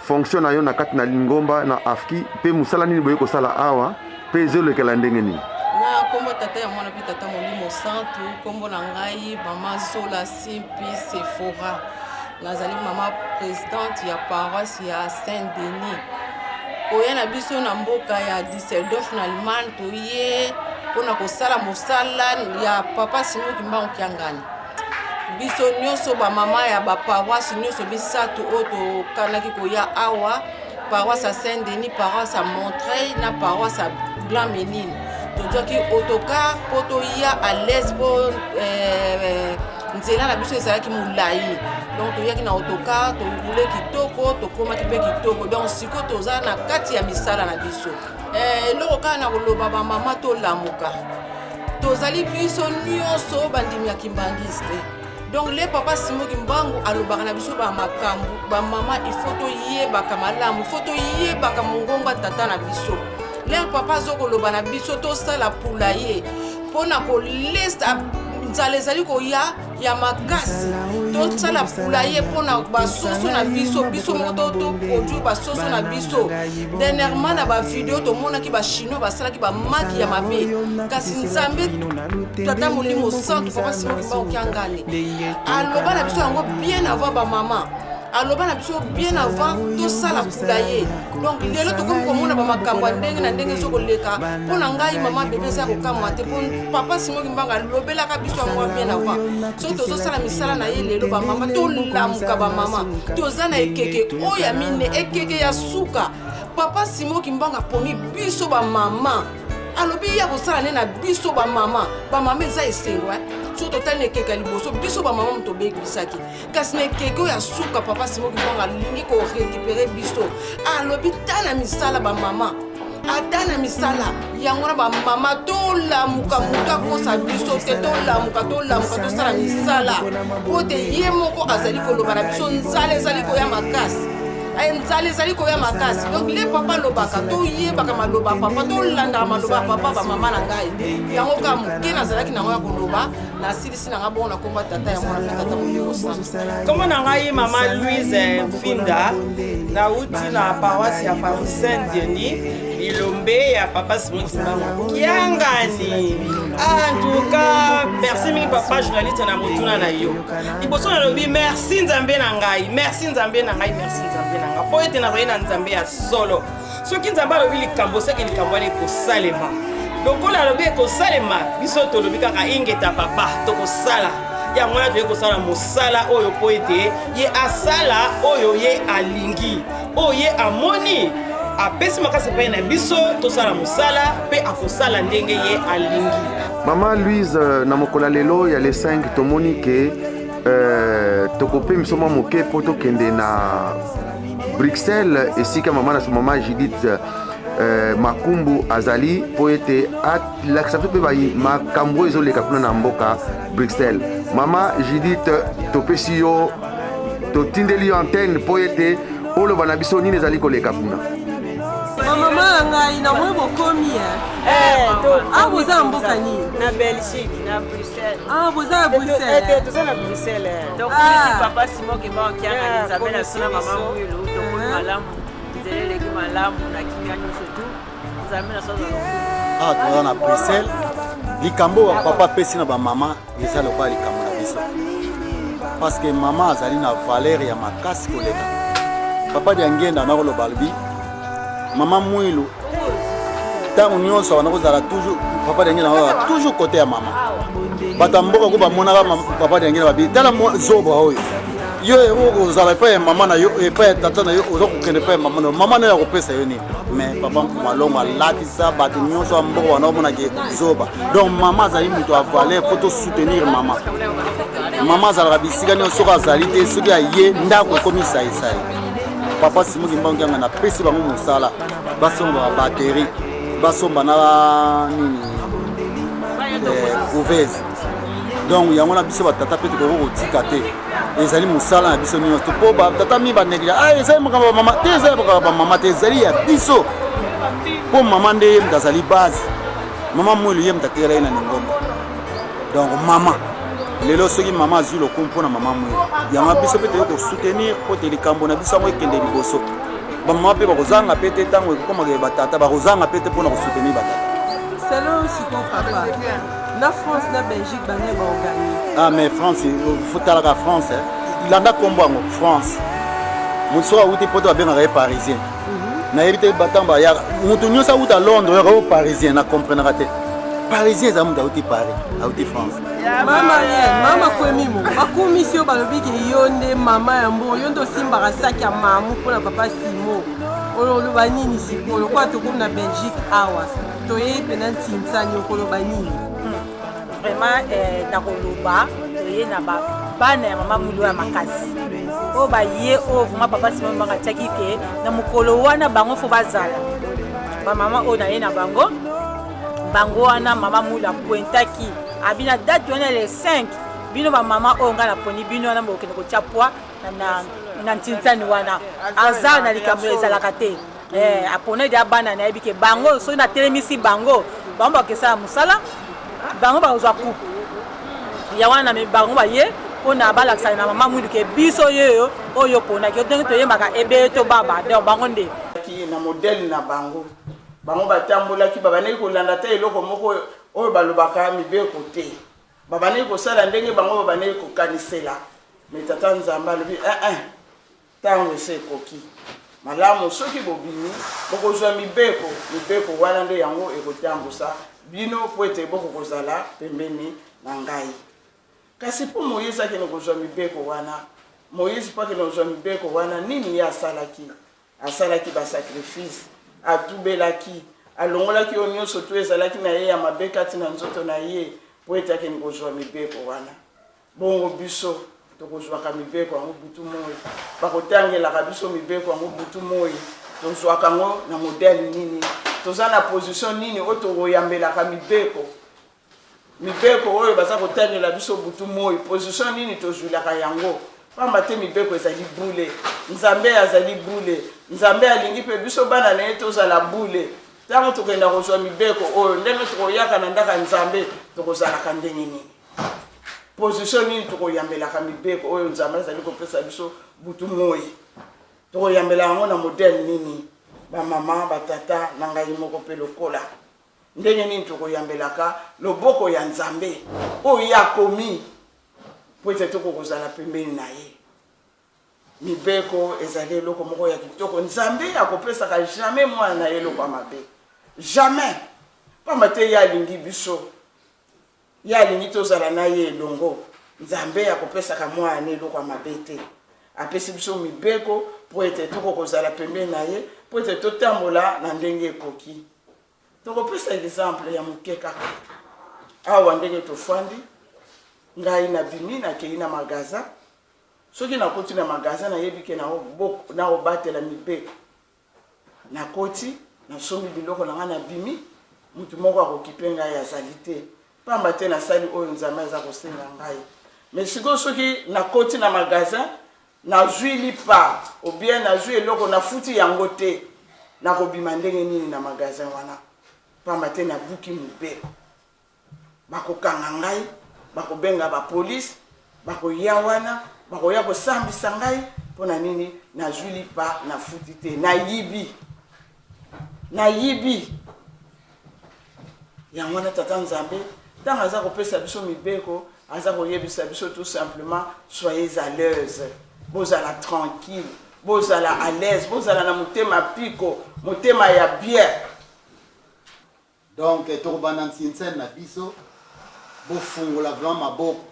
fonction na yo na kati na lingomba na afki mpe mosala nini boye kosala awa mpe ezolekela ndenge nini? Na nkombo tata ya mwana mpe tata molimo santu, nkombo na ngai mama Zola Simpi Sephora. Nazali mama présidente ya paroisse ya Saint-Denis. Koya na biso na mboka ya Düsseldorf na Allemagne, toye mpona kosala mosala ya papa Simon Kimbangu Kiangani. Biso nyonso bamama ya baparoisse nyonso misato oyo tokanaki koya awa, paroisse ya Saint-Denis, paroisse ya Montreuil na paroisse ya Blanc-Ménil, tozwaki autocar mpo toya à l'aise mpo eh, Nzela na biso ezalaki molai, donc toyaki na autocar, toroule kitoko, tokomaki mpe kitoko. Donc sikoyo toza na kati ya misala na biso. Eloko kaka na koloba, bamama tolamuka, tozali biso nyonso bandimi ya kimbangiste. Donc le papa Simon Kimbangu alobaka na biso bamakambo, bamama il faut toyebaka malamu, il faut toyebaka mongongo ya tata na biso. Lere papa azokoloba na biso, tosala pula ye mpo na kolesa nzala ezali koya ya makasi, tosala pula ye mpo na basoso na biso, biso moko toproduire basoso na biso. Dernièrement na bavideo tomonaki bachinois basalaki bamaki ya mabe, kasi Nzambe Tata Molimo Santu, papa Simon Kimbangu Kiangani, aloba na biso yango bien avant. Bamama, aloba na biso bien avant tosala pula ye. Donc lelo tokomi komona bamakambo ya ndenge na ndenge ezokoleka. Mpo na ngai mama bebe, eza kokamwa te, mpo papa Simon Kimbangu alobelaka biso yango bien avant. Soki tozosala misala na ye lelo, bamama tolamuka, bamama toza na ekeke oyo ya mine, ekeke ya suka. Papa Simon Kimbangu aponi biso bamama, alobi ya kosala nde na biso bamama. Bamama eza esengo. Soki totali na ekeke ya liboso, biso bamama moto tobebisaki, kasi na ekeke oyo ya suka, papa Simon Kimbangu alingi korécupérer biso. Alobi ta na misala, bamama ata na misala yango na bamama tolamuka, moto akosa biso te. Tolamuka, tolamuka, tosala misala, po te ye moko azali koloba na biso, nzala ezali koya makasi, nzala ezali koya makasi. Donc le papa alobaka, toyebaka maloba papa, tolandaka maloba papa. Bamama na ngai, yango kaka moke nazalaki nango ya koloba, nasilisi nanga bongo na komba Tata ya Mwana mpe Tata Molimo Santu. Nkombo na ngai mama Louise Mfinda, nauti na paroisse ya Paris Saint Denis, bilombe ya papa Simon Kimbangu Kiangani. En tout cas, merci mingi papa journaliste na motuna na yo. Liboso nalobi merci Nzambe na ngai, merci Nzambe na ngai, merci Nzambe na ngai, mpo ete nazali na Nzambe ya solo. Soki Nzambe alobi likambo, soki likambo wana ekosalema lokola alobi ekosalema, biso tolobi kaka ingeta papa, tokosala yango wana. Toyei kosala mosala oyo mpo ete ye asala oyo ye alingi, oyo ye amoni apesi makasi epai na biso. Tosala mosala mpe akosala ndenge ye alingi. Mama Louise, na mokolo ya lelo ya le 5, tomoni ke tokopemisa mwa moke mpo tokende na Bruxelles, esika mama na mama Judith Makumbu azali, mpo ete alakisa biso mpe makambo oyo ezoleka kuna na mboka Bruxelles. Mama Judith, topesi yo, totindeli yo antenne mpo ete oloba na biso nini ezali koleka kuna. Bamama na ngai, namoni bokomi. Ah, boza na mboka nini? Na Belgique, na Bruxelles. Ah, boza na Bruxelles. Toza na Bruxelles. Tokomisi papa Simon Kimbangu Kiangani, Nzambe na biso na mama Mwilu. Tokomi malamu, nzela eleki malamu na kimia nyonso tu. Nzambe na so aza lokumu. Awa toza na Bruxelles. Likambo oyo papa apesi na bamama eza lokola likambo na biso, parce que mama azali na valeur ya makasi koleka. Papa Diangenda nakoloba, alobi mama Mwilu ntango nyonso abanda kozala toujours, papa Diangenda kozala toujours côté ya mama. Bato ya mboka ko bamonaka papa Diangenda, babi: "Tala zoba oyo, yo kozala epai ya mama na yo, epai ya tata na yo, oza kokende epai ya mama na yo, mama na yo akopesa yo nini?" Mais papa Malongo alatisa bato nyonso ya mboka wana omonaki zoba. Donc mama azali moto ya valeur, po tosoutenir mama. Mama azalaka bisika nyonso, soki azali te, soki aye, ndako ekomi saisai. Papa Simon Kimbangu Kiangani napesi bango mosala, basomba babatterie, basomba na nini, couveuse. Donc yango na biso batata mpe tokoki kotika te, ezali mosala na biso nyonso, mpo batata mingi banéglige: "Ah, ezali makambo ya mama te." Ezali makambo ya bamama te, ezali ya biso, mpo mama nde ye moto azali base. Mama Mwilu, ye moto atikala ye na lingomba. Donc mama lelo, soki mama azwi lokumu mpona mama Mwilu, yango biso mpe toyei kosoutenir mpo te likambo na biso yango ekende liboso. Bamama mpe bakozanga mpe te, ntango ekokomaka batata bakozanga mpe te mpona kosoutenir batata. Selon sikoyo papa, na France na Belgique, bane baorgani? Ah, mais France, fotalaka France, landa nkombo yango France. Moto soki awuti poto, babengaka ye Parisien. Nayebi te batango bayaka, moto nyonso awuta Londres oyaka o Parisien, na comprenaka te. Parisien eza moto awuti Paris, awuti France. Mama Ariel, mama Kwemimo, bakumisi yo, balobi ke yo nde mama ya mbongo, yo nde osimbaka saki ya mamu mpona papa Simo. Oloba nini sikoyo lokola tokomi na Belgique awa, toyei mpena ntinsani, okoloba nini? Vraiment, nakoloba toye. Toye na ba bana ya mama Mwilu ya makasi oyo baye oyo vraiment papa Simon Mbanga atiaki ke na mokolo wana bango fo bazala bamama oyo naye na bango bango wana mama Mwilu apointaki abi na date wana le 5 bino bamama oyo ngai naponi bino wana bokende kotya poids na, na ntinsani wana aza na likambo ezalaka te eh, apona deya bana nayebi ke bango soki natelemisi bango bango bakesala mosala bango bakozwa coupe ya wana bango baye mpona balakisa na mama mwindu ke biso yeyo oyo oponaki yo ndenge toyembaka ebele to baba donc bango nde na modele na bango bango batambolaki babandaki kolanda ata eloko moko oyo balobaka mibeko te babandaki kosala ndenge bango babandaki kokanisela me tata nzambe alobi ee eh, eh. Ntango esi ekoki. Malamu, soki bobimi, bokozwa mibeko, mibeko wana nde yango ekotambusa bino mpo ete bokokozala pembeni na ngai. Kasi mpo Moize akende kozwa mibeko wana, Moize mpo akende kozwa mibeko wana, nini ye asalaki? Asalaki ba-sacrifice, atubelaki, alongolaki oyo nyonso tu ezalaki na ye ya mabe kati na nzoto na ye, mpo ete akende kozwa mibeko wana. Bongo biso, tokozwaka mibeko yango butu moi. Bakotangelaka biso mibeko yango butu moi. Tozwaka yango na modèle nini? Toza na position nini oyo tokoyambelaka mibeko? Mibeko oyo baza kotangela biso butu moi, position nini tozwilaka yango? Pamba te mibeko ezali bule. Nzambe azali bule. Nzambe alingi mpe biso bana na ye tozala bule. Ntango tokenda kozwa mibeko oyo, ndenge tokoyaka na ndako ya Nzambe, tokozalaka ndenge nini? Position nini tokoyambelaka mibeko oyo Nzambe azali kopesa biso butu moi? Tokoyambela yango na modèle nini? Bamama, batata, na ngai moko mpe lokola. Ndenge nini tokoyambelaka loboko ya Nzambe oyo ye akomi mpo ete tokoki kozala pembeni na ye? Mibeko ezali eloko moko ya kitoko. Nzambe akopesaka jamais mwana na ye eloko ya mabe. Jamais. Pamba te ye alingi biso. Ye alingi tozala na ye elongo. Nzambe akopesaka mwana na eloko ya mabe te. Apesi biso mibeko mpo ete tokoka kozala pembeni na ye, mpo ete totambola na ndenge ekoki. Tokopesa exemple ya moke kaka. Awa ndenge tofandi, ngai nabimi nakei na magasin. Soki nakoti na magasin nayebi ke nakobatela mibeko. Nakoti, nasombi biloko na ngai, nabimi, moto moko akokipe ngai azali te, pamba te nasali oyo Nzambe aza kosenga ngai. Mais sikoyo soki nakoti na magasin, nazwi lipa ou bien nazwi eloko nafuti yango te, nakobima ndenge nini na magasin wana? Pamba te nabuki mobeko. Bakokanga ngai, bakobenga ba police, bakoya wana, bakoya kosambisa ngai mpo na nini nazwi lipa nafuti te, nayibi, nayibi. Yango wana Tata Nzambe ntango aza kopesa biso mibeko, aza koyebisa biso tout simplement soyez à l'aise, bozala tranquille, bozala à l'aise, bozala na motema piko, motema ya bien. Donc tokobanda nsinsene na biso, bofungola vraiment maboko.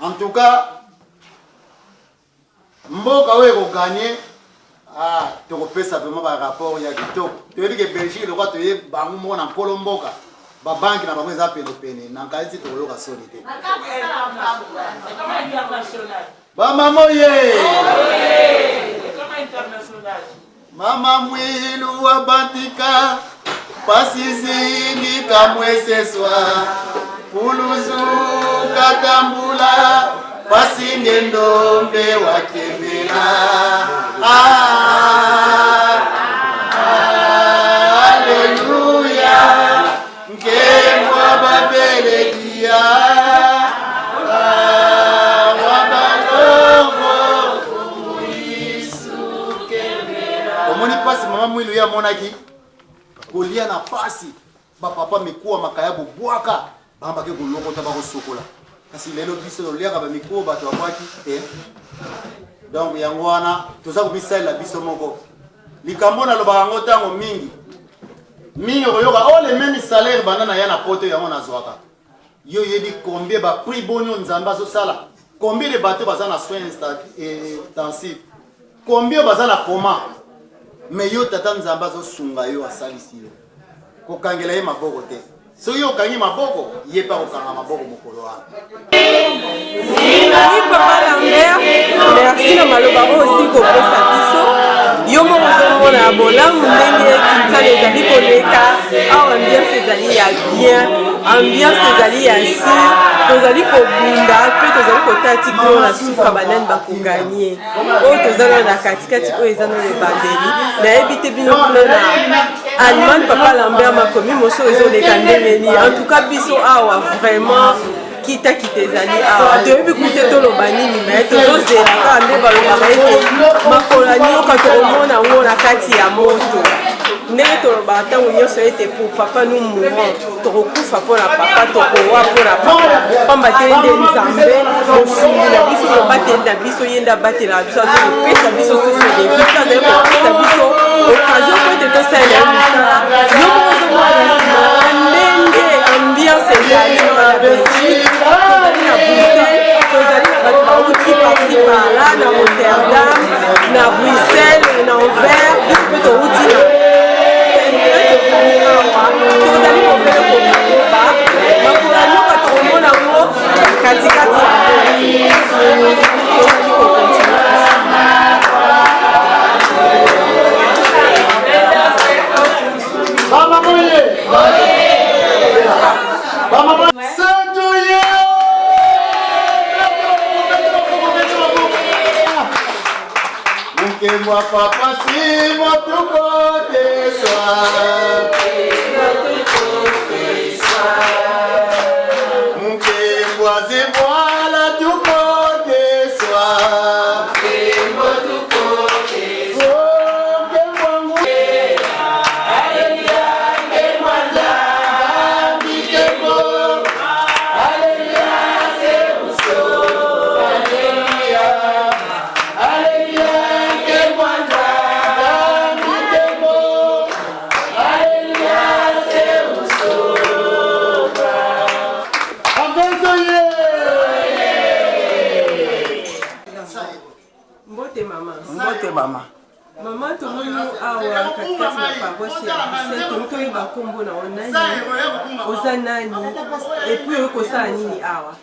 En tout cas, mboka oyo ekoganye ah, tokopesa vraiment ba rapport ya kitoko. Toyebi ke Belgique lokola toye bango moko na nkolo mboka, babanki na bango eza penepene, na nkanisi tokoyoka soni te. Bamama oye! Mama mwilu wa bantika pasi zingi kamweseswa puluzu katambula pasi ngendombe wakembela ah, Aleluya nkembwa babelekia ah, wabalongo omoni mpasi mama mwilu ye amonaki kolia na mpasi bapapa mikuwa makaya bobwaka bambake kolokota bakosokola kasi lelo biso toliaka bamikuwa bato babwaki te donc yango wana toza komisalela biso moko likambo nalobaka yango ntango mingi mingi okoyoka o oh, le meme salaire banda na ya na poto yango nazwaka Yo oyebi combien ba prix boni oyo Nzambe azosala? Combien de bateaux baza na soins intensifs? Combien baza na coma? Mais yo tata Nzambe azosunga yo asalisi yo. Kokangela ye maboko te. Soki okangi maboko, ye mpe akokanga maboko mokolo wana. Oui, papa Lambert, merci na maloba oyo osili kopesa biso. Yo moko ozomona ya bolamu ndenge Kinsana ezali koleka awa, ambiance ezali ya bien, ambiance ezali ya sur, tozali kobunda mpe tozali kotala ti kuna na suka banani bakoganye. Oyo toza nano na katikati, oyo eza nano ebandeli, nayebi te bino kuna na Allemagne papa Lambert makomi moso ezoleka ndenge nini? En tout cas biso awa vraiment kitakita ezali awa, toyebi kute toloba nini, me tozozela kaka nde balobaka ete makolo ya nyoka tokomona yango na kati ya moto. Ndenge tolobaka ntango nyonso ete pour papa nous mourons, tokokufa mpo na papa, tokowa mpo na papa, pamba te nde Nzambe mosungi na biso, mobateli na biso, ye nde abatelaka biso, azali kopesa biso susu de vie, azali kopesa biso occasion mpo ete tosalela ye mosala. Yo moko ozomona na nsima ndenge ambiance ezali na Belgique, tozali na Bruxelles, tozali na bato bauti parci par là, na Rotterdam, na Bruxelles, na Anvers, biso mpe touti na tozali awa, tozali mobele kokoba makolo ya nyoka, tokomona yango katikati ya tozali kokontinue. Mama oye! Mama Santo ye! Mkembwa papa simo tukoteswa. Mkembwa zibwala tukoteswa. Mbote mama. Mbote mama. Mama, tomoni awa katikati na paroisse ya Bruxelles, tolingi toyeba nkombo na yo nani, oza nani et puis oyo kosala nini awa?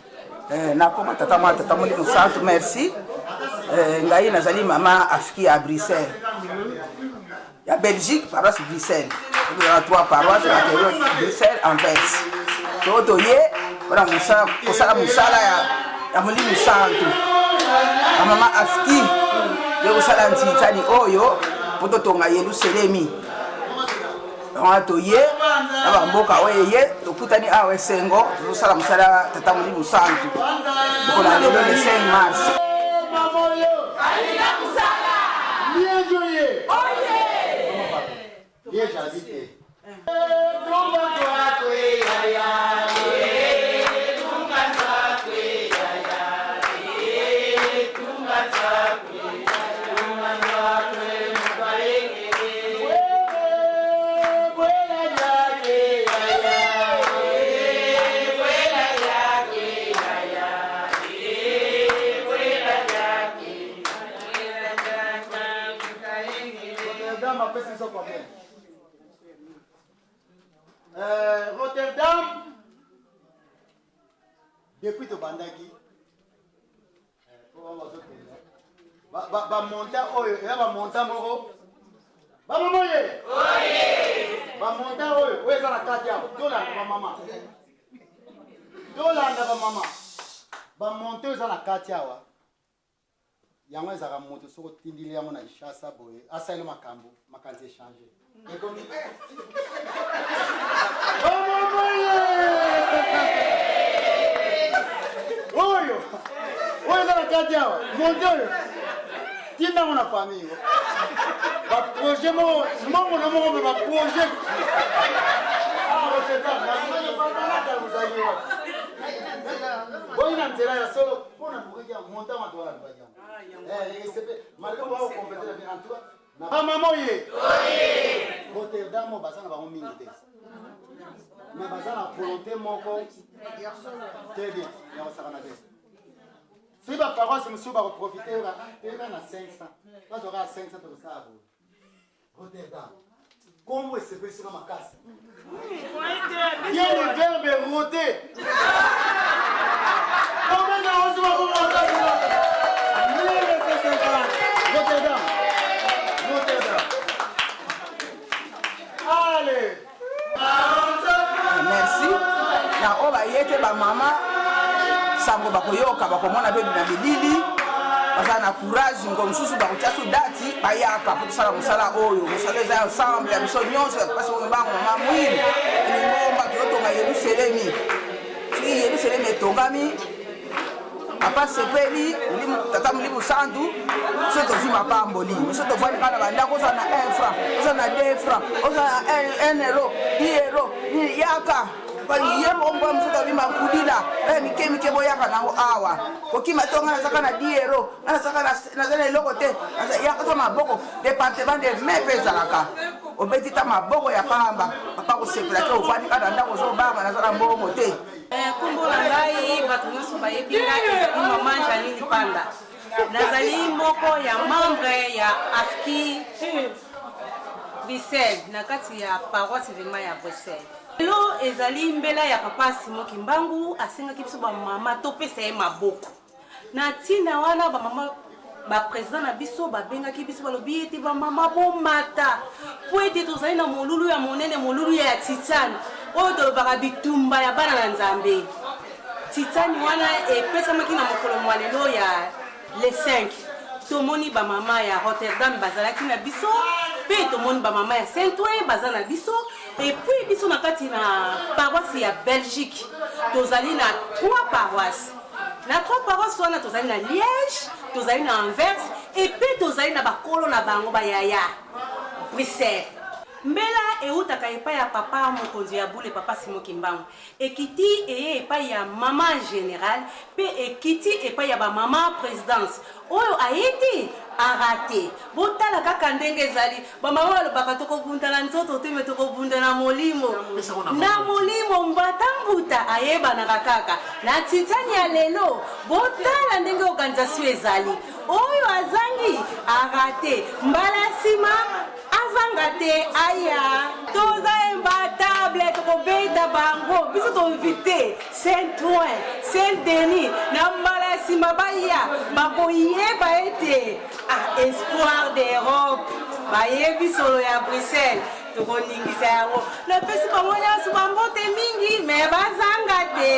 Nakoma tata mwana tata Molimo Santu, merci. Ngai nazali mama Afiki ya Bruxelles, ya Belgique, paroisse Bruxelles. Ezala trois paroisse, Bruxelles, Anvers. To toye mpona kosala mosala ya Molimo Santu. Bamama Afiki ye kosala ntintsani oyo mpo totonga Yelusalemi. Wana toye na bamboka oyo eye tokutani awa, esengo, tozosala mosala ya tata Molimo Santu mokolo ya lelo le 5 mars. Rotterdam apesi biso combien? Rotterdam depuis tobandaki bamonta oyo eza bamonta moko bamama oye bamonta oyo oyo eza na kati awa. Tolanda bamama, tolanda bamama, bamonta oyo eza na kati awa, yango ezalaka moto soki otindili yango na Kinshasa boye, asaleli makambo makanisi echange ekomi. Oyo oyo eza na kati awa, monte oyo tindango na famille, baprojet moko mbongo na moko, me baprojet boyi na nzela ya solo mpona lukaki yango montant wato wana lukaki yango malgré bakokompete na bien. En tout cas bamama oye, Rotterdam oyo baza na bango mingi te, mais baza na volonté moko très bien ya kosakana te. Soki baparoisse mosusu bakoprofite, toyeka na 500, bazwaka 500, tokosala boye. Rotterdam. Kombo esepelisi nga makasi. Bien le verbe roter. Combien de roter 1950. Rotterdam. Rotterdam. Allez. Merci na oyo baye te bamama sango bakoyoka bakomona mpe na bilili baza na courage ngo mosusu bakotia su dati bayaka mpo tosala mosala oyo mosala eza ensemble ya biso nyonso ya mpasi oyo bango mama mwini lingomba tozotonga yelusalemi soki yelusalemi etongami papa sepeli tata molimo santu so tozwi mapamboli so tovandi kaka na bandako ozala na 1 franc ozala na 2 franc ozala na 1 euro 10 euro yaka ye moko moko mosusu abima nkudila eh, mike mike boyaka nango awa kokima to ngai nazaka na 10 euro ngai nazaka naza na eloko te yaka to maboko departement de mai mpe ezalaka obeti ta maboko ya pamba papa kosepela te ovandi kaka na ndako ozobanga naza na mbongo te Eh, nkombo na ngai bato nyonso bayebi ngai ezali mama Janine Panda. Nazali moko ya membre ya AFKI Bruxelles na kati ya paroisse vraiment ya Bruxelles. Lelo ezali mbela ya papa Simon Kimbangu asengaki biso bamama topesa ye maboko. Na ntina wana bamama bapresident na biso babengaki biso balobi ete bamama bomata mpo ete tozali na molulu ya monene molulu ya titane oyo tolobaka bitumba ya bana na nzambe titane wana epesamaki na mokolo mwa lelo ya le 5 tomoni bamama ya rotterdam bazalaki na biso mpe tomoni bamama ya saint ouen baza na biso epuis biso na kati na paroisse ya belgique tozali na 3 paroisse Na trois paroisses wana tozali na Liège, tozali na Anvers et puis tozali na bakolo na bango ba yaya Bruxelles. Mbela eutaka epai ya papa mokonzi ya bule papa Simon Kimbangu ekiti eye epai ya mama general pe ekiti epai ya ba mama presidence oyo aye te arate botala kaka ndenge ezali bamama balobaka tokobunda na nzoto te me tokobunda na molimo na molimo mbata mbuta ayebanaka kaka na titani ya lelo botala ndenge organisation ezali oyo azangi arate mbala nsima azanga te aya toza imbatable tokobeta bango biso toinvite saint ouen saint denis na mbala ya nsima baya bakoyeba ete ah, espoir d'europe bayebi solo ya bruxelles tokoningisa yango napesi bango nyonso bambote mingi me bazanga te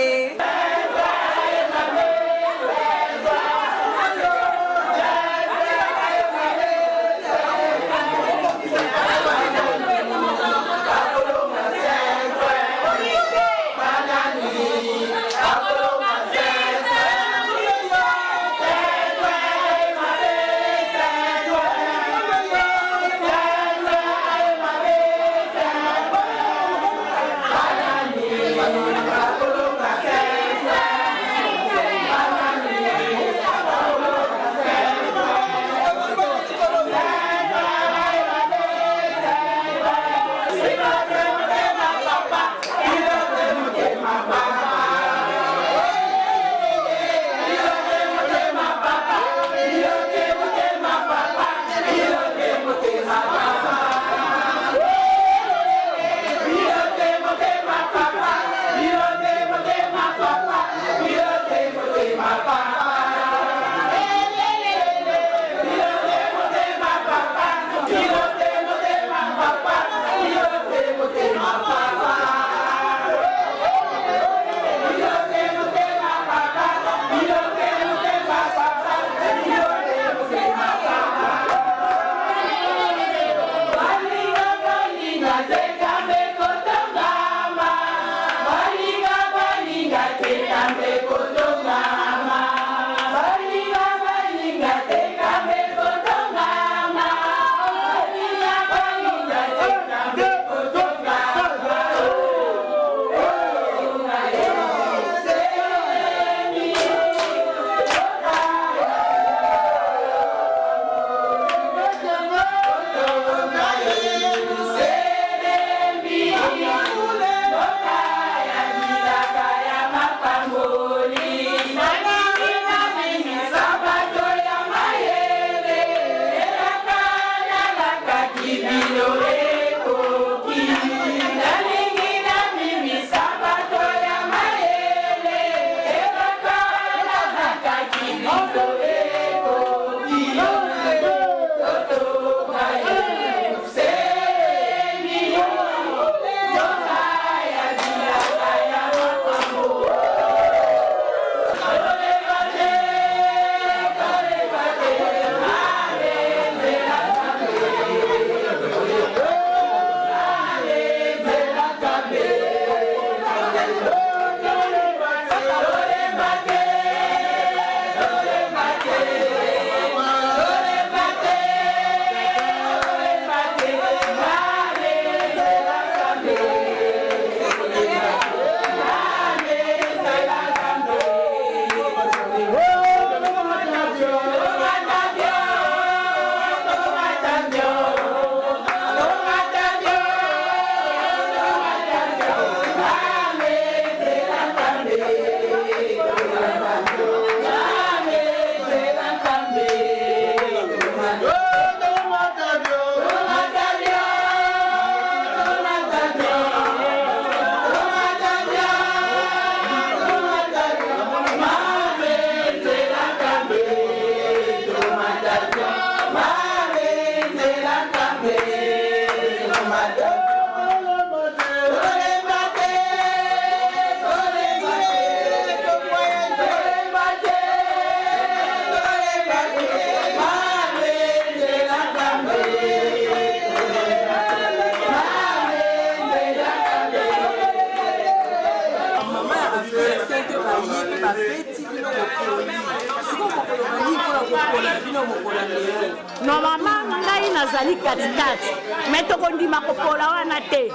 bino mokolo ya lelo? Normalement ngai nazali katikati, me tokondima kopola wana te.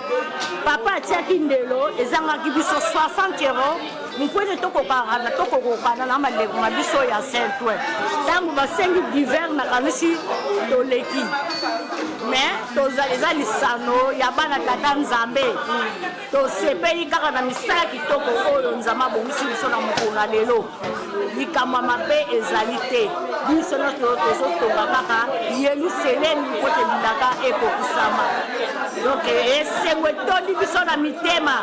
Papa atiaki ndelo ezangaki biso 60 euro mpo ete tokokana tokokokana na bandeko na biso ya saint ouen. Ntango basengi divers, nakanisi toleki, me tozali eza lisano ya bana tata Nzambe. Tosepeli kaka na misala kitoko oyo Nzambe abongisi biso na mokolo na lelo. Likambo ya mabe ezali te, biso nyonso tozotonga kaka Yelusalemi mpo te bilaka ekokisama. Donc esengo etondi biso na mitema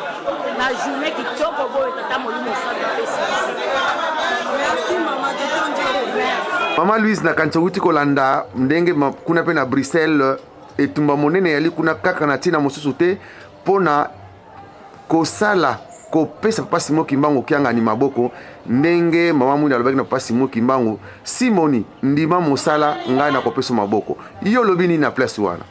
na journée kitoko boye Tata Molimo Santu apesi biso. Merci mama, totondi yo. Mama Louise, nakanisi outi kolanda ndenge kuna mpe na Bruxelles etumba monene eyali kuna kaka na ntina mosusu te mpo na kosala kopesa papa Simon Kimbangu Kiangani maboko, ndenge mama Mwinda alobaki na papa Simon Kimbangu, Simoni ndima mosala, ngai nakopesa maboko. Yo olobi nini na place wana?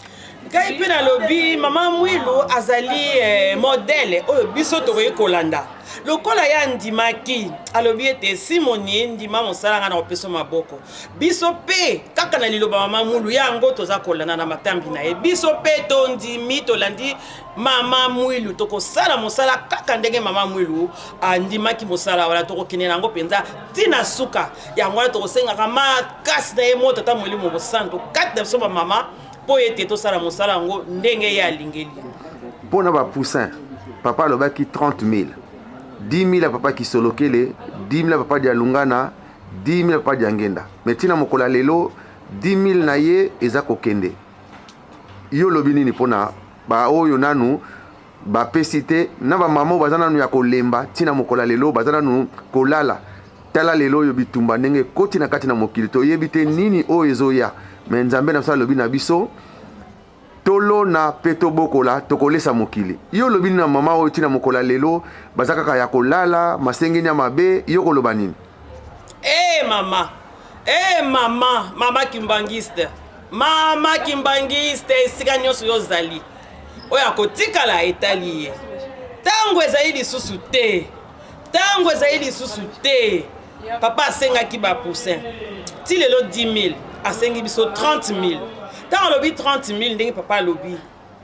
Ngai mpe nalobi mama Mwilu azali eh, modele oyo biso tokoki kolanda. Lokola ye andimaki, alobi ete Simoni ndima mosala, ngai nakopesa maboko. Biso mpe kaka na liloba mama Mwilu yango toza kolanda na matambi na ye. Biso mpe tondimi, tolandi mama Mwilu, tokosala mosala kaka ndenge mama Mwilu andimaki mosala wana. Tokokende na yango mpenza ntina suka. Yango wana tokosengaka makasi na ye mo Tata Molimo Mosantu kati na biso bamama mpo ete tosala mosala yango ndenge ye alingeli. Mpo na bapoussin, papa alobaki 30 000, 10 000 ya papa Kisolokele, 10 000 ya papa Dialungana, 10 000 ya papa Diangenda. Me ntina mokolo ya lelo 10 000 na ye eza kokende. Yo olobi nini mpo na baoyo nanu bapesi te, na bamama oyo baza nanu ya kolemba ntina mokolo ya lelo, baza nanu kolala? Tala lelo oyo bitumba ndenge ekoti na kati na mokili, toyebi te nini oyo ezoya. Me Nzambe na biso alobi na biso tolona mpe tobokola, tokolesa mokili. Yo olobi nini na mama oyo ntina mokolo ya lelo baza kaka ya kolala, masengeni ya mabe? Yo koloba nini? Hey, mama hey, mama mama kimbangiste, mama kimbangiste, esika nyonso yo ozali, oyo akotikala etali ye. Ntango ezali lisusu te, ntango ezali lisusu te. Papa asengaki bapoussin ti lelo 10 000, asengi biso 30 000. Ntango alobi 30 000, ndenge papa alobi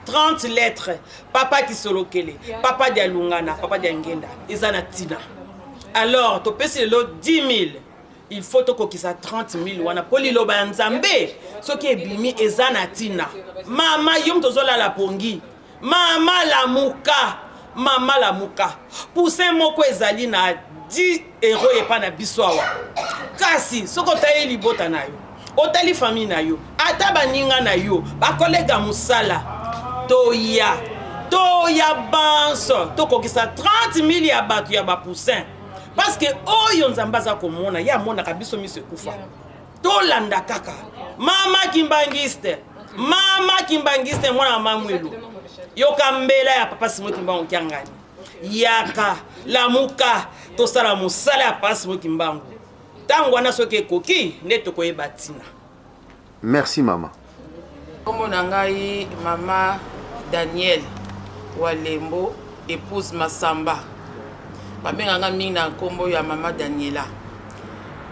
30 lettres, papa Kisolokele, papa Dialungana, papa Diangenda, eza na ntina. Alors topesi lelo 10 000, il faut tokokisa 30 000 wana mpo liloba ya Nzambe soki ebimi eza na ntina. Mama, yo moto ozolala pongi, mama lamuka, mama lamuka. Poussin moko ezali na 10 euro epa na biso awa, kasi soki otali libota na yo, otali famille na yo, ata baninga na yo, bakolega mosala, toya toya banso tokokisa 30 000 ya bato ya bapoussin, parce que oyo Nzambe aza komona, ye amonaka biso miso ekufa. Tolanda kaka mama kimbangiste, mama kimbangiste, mwana mama Mwilu, yoka mbela ya papa Simon Kimbangu Kiangani. Yaka, lamuka, tosala mosala ya papa Simon Kimbangu. Ntango wana soki ekoki nde tokoyeba ntina. Merci mama. Kombo na ngai mama Daniel Walembo, épouse Masamba. Babenga nga mingi na nkombo ya mama Daniela.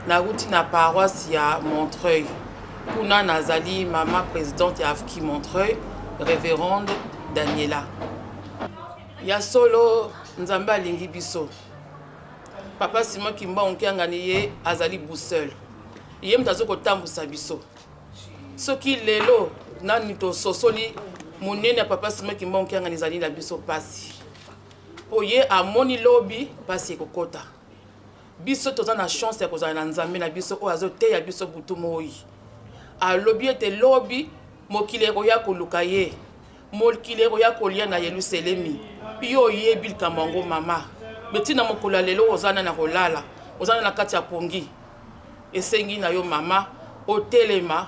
Nauti na paroisse ya Montreuil. Kuna nazali mama présidente ya AFKI Montreuil, révérende Daniela. Ya solo Nzambe alingi biso. Papa Simon Kimbangu Kiangani ye azali boussole. Ye moto azo kotambusa biso. Soki lelo nani tososoli monene ya papa Simon Kimbangu Kiangani, ezali na biso pasi. Po ye amoni lobi pasi ekokota. Biso toza na chance ya kozala na Nzambe na biso oyo azoteya biso butu moi. Alobi ete lobi mokili ekoya koluka ye. Mokili ekoya kolia na Yelusalemi. Yo oyebi likambo yango mama. Betina mokolo ya lelo oza na kolala, oza na kati ya pongi. Esengi na yo mama otelema,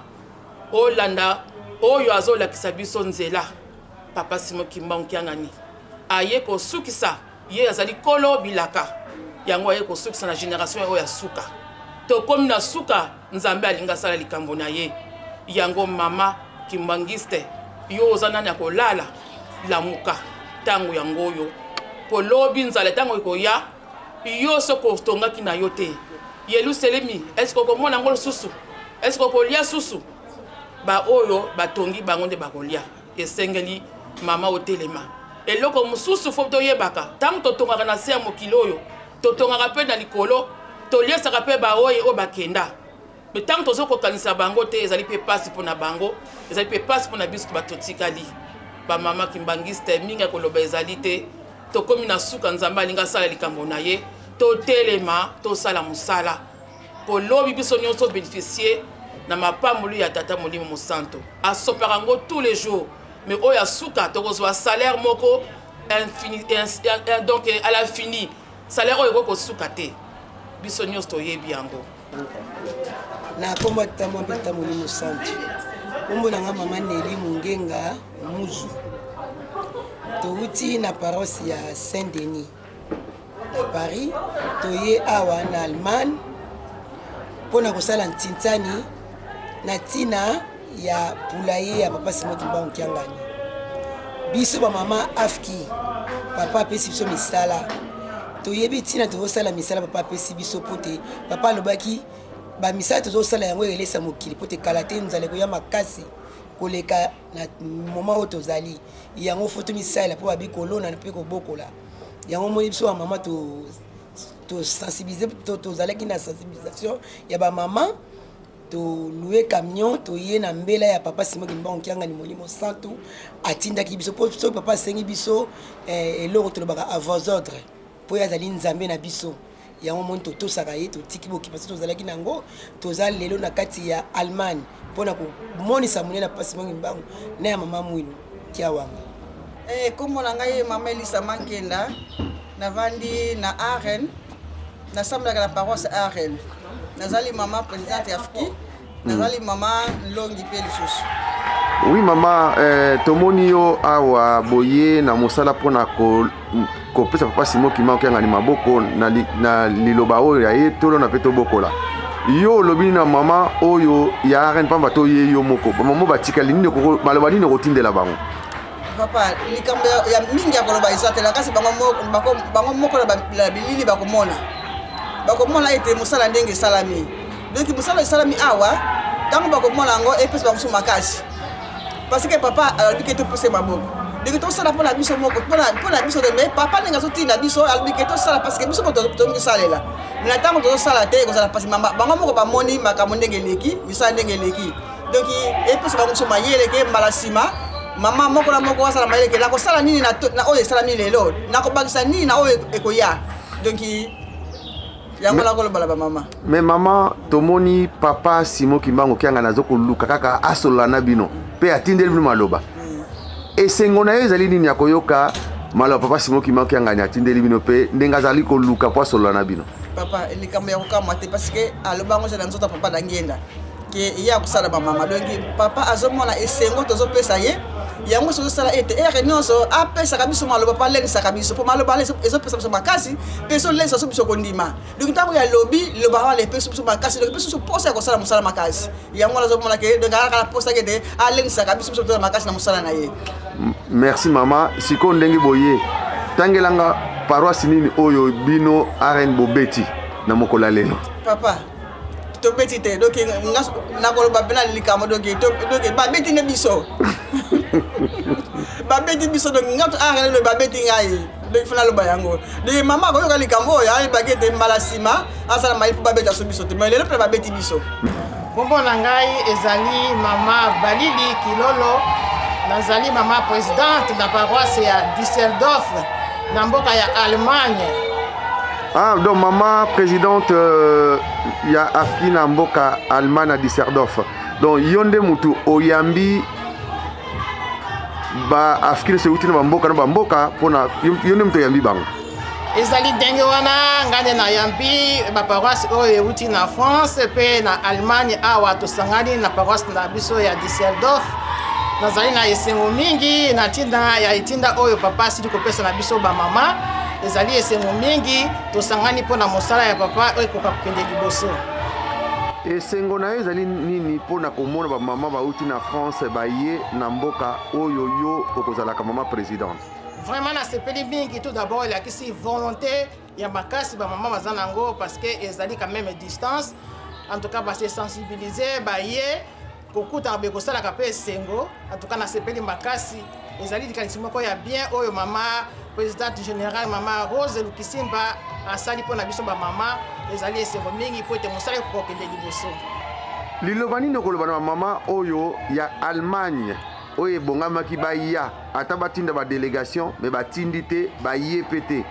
olanda oyo azolakisa biso nzela. Papa Simon Kimbangu Kiangani aye kosukisa, ye azali kolo bilaka yango, aye kosukisa na generation oyo ya suka. Tokomi na suka, Nzambe alingi asala likambo na ye. Yango mama kimbangiste, yo oza nani ya kolala, lamuka, ntango yango oyo. Po lobi nzala ntango ekoya, yo soki otongaki na yo te Yelusalemi, eske okomona yango lisusu? Est-ce que okolia susu? Ba oyo batongi bango nde bakolia. Esengeli mama otelema. Eloko mosusu fo toyebaka, ntango totongaka na se ya mokili oyo, totongaka mpe na likolo, toliesaka mpe baoyo oyo bakenda. Me ntango tozo kokanisa bango te, ezali mpe mpasi mpo na bango, ezali mpe mpasi mpo na biso bato totikali. Bamama kimbangiste, mingi ya koloba ezali te. Tokomi na suka, Nzambe alingi asala likambo na ye. Totelema, tosala mosala mpo lobi biso nyonso beneficie na mapamboli ya Tata Molimo Mosanto. Asopaka yango tous les jours, mais oyo ya suka tokozwa salaire moko infini, donc à l'infini, salaire oyo ekoki kosuka te. Biso nyonso toyebi yango. Na nkombo ya Tata Mwa mpe Tata Molimo Santu, nkombo na nga mama Nelly Mungenga Muzu, towuti na paroisse ya Saint Denis na Paris, toye awa na Allemagne mpo na kosala ntintsani na ntina ya poulailler ya papa Simon Kimbangu Kiangani. Biso bamama afki, papa apesi biso misala, toyebi ntina tozosala misala papa apesi biso, mpo te papa alobaki bamisala tozosala yango elesa mokili, mpo te kala te nzala ekoya makasi koleka na moment oyo tozali. Yango fo tomisalela mpo babi kolona mpe kobokola. Yango omoni biso bamama tosensibilize, tozalaki na sensibilisation ya bamama, tolue camion, toye na mbela ya papa Simon Kimbangu Kiangani. Molimo Santu atindaki biso, mpo soki papa asengi biso eloko, tolobaka à vos ordres, mpo ye azali Nzambe na biso. Yango moni totosaka ye, totiki bokipa so tozalaki na yango. Toza lelo na kati ya Allemagne mpona komonisa monene ya papa Simon Kimbangu na ya mama Mwilu Kiawanga. Kombo na ngai mama Elisa Mankenda, navandi na Aren, nasambelaka na paroisse Aren. Nazali mama présidente ya FKI, nazali mama Nlongi mpe lisusu. Oui mama, tomoni yo awa boye na mosala mpona kopesa papa Simon Kimbangu Kiangani maboko na, li, na liloba oyo ya ye tolona mpe tobokola. Yo olobi na mama oyo ya Aren pamba to ye yo moko, bamama batikali nini, maloba nini okotindela bango? Papa, likambo ya mingi ya koloba eza te. Kasi bango moko na bilili bakomona ete mosala ndenge esalami. Donc mosala esalami awa, ntango bakomona yango, epesa bango mosusu makasi, parce que papa alobi ke topesa maboko. Donc tosala mpona biso moko, mpona biso te, mais papa ndenge azotinda biso, alobi ke tosala, parce que biso moko tomisalela. Mais na ntango tozosala te, ekozala mpasi. Bango moko bamoni makambo ndenge eleki, misala ndenge eleki. Donc epesa bango mosusu mayele ke mbala nsima mama moko na moko asala mayele ke nakosala nini na oyo esalami lelo, nakobakisa nini na oyo ekoya. Donc yango nakoloba na bamama. Mais mama, tomoni papa Simon Kimbangu Kiangani aza koluka kaka asolola na bino mpe atindeli bino maloba. Esengo na ye ezali nini ya koyoka maloba papa Simon Kimbangu Kiangani atindeli bino mpe ndenge azali koluka mpo asolola na bino? Papa, likambo ya kokamwa te, parce que aloba yango eza na nzoto ya papa Dangenda ke ye akosala bamama. Donc papa azomona esengo tozopesa ye, yango tozosala ete ere nyonso apesaka biso maloba mpo alendisaka biso, mpo maloba ezopesa biso makasi mpe ezolendisa so biso kondima. Donc ntango ya lobi liloba wana epesi biso makasi, donc epesi biso mposa ya kosala mosala makasi. Yango wana azomona ke donc alaka na mposa ete alendisaka biso, biso toza makasi na mosala na ye. Merci mama. Sikoyo ndenge boye, tangelanga paroisse nini oyo bino Aren bobeti na mokolo ya lelo? Papa, tobeti te. Donc nakoloba mpena likambo, donc babeti nde biso, babeti biso. Donc nga Aren babeti ngai, donc fo naloba yango. Donc mama akoyoka likambo oyo, ayebaki ete mbala nsima asala mayele mpo babeta so biso te. Mais lelo mpena babeti biso. Nkombo na ngai ezali mama Balili Kilolo, nazali mama présidente na paroisse ya Düsseldorf na mboka ya Allemagne. Ah, donc mama présidente ya AFKI na mboka Allemagne na Düsseldorf. Donc yo nde mutu oyambi ba AFKI nyonso euti na bamboka na bamboka, mpona yo nde mutu oyambi bango? Ezali ndenge wana, ngai nde nayambi baparoisse oyo euti na France mpe na Allemagne. Awa tosangani na paroisse na biso ya Düsseldorf. Nazali na esengo mingi na ntina ya etinda oyo papa asili kopesa na biso bamama. Ezali esengo mingi, tosangani mpo na mosala ya papa oyo ekoka kokende liboso. Esengo na yo ezali nini mpona komona bamama bauti na France baye na mboka oyo yo okozalaka mama présidente? Vraiment nasepeli mingi. Tout d'abord elakisi volonté ya makasi bamama baza nango, parce que ezali quand même distance. En tout cas base sensibiliser, baye kokutana boye kosalaka mpe esengo. En tout cas nasepeli makasi, ezali likanisi moko ya bien oyo mama présidente générale, mama Rose Lukisimba, asali mpo na biso bamama. Ezali esengo mingi mpo ete mosala ekoka kokende liboso. Liloba nini okoloba na bamama oyo ya Allemagne oyo ebongamaki baya, ata batinda badelegation me batindi te, baye mpe te?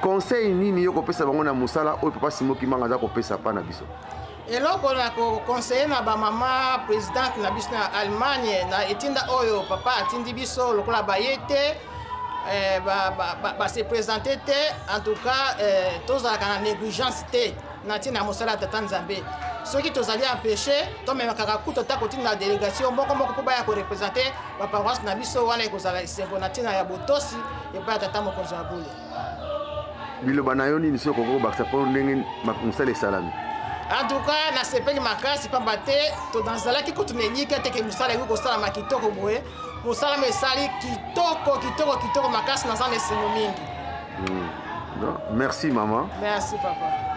Conseil nini yo kopesa bango na mosala oyo papa Simon Kimbangu aza kopesa mpa na biso? Eloko na koconseille na bamama présidente na biso na Allemagne, na etinda oyo papa atindi biso, lokola baye te, base présente te, en tout cas tozalaka na négligence te na ntina ya mosala ya tata Nzambe. Soki tozali empêché, tomemaka kutu ata kotinda délégation moko moko mpo baya koreprésente baparoisse na biso. Wana ekozala esengo na ntina ya botosi epai ya tata mokonzi ya bule. Liloba na yo nini soki okoki kobakisa mpo ndenge mosala esalami? En tout cas nasepeli makasi, pamba te nazalaki kutu na elikya te ke mosala ekoki kosalama kitoko boye. Mosala ma esali kitoko, kitoko, kitoko makasi. Naza na esengo mingi. Donc, merci maman. Merci papa.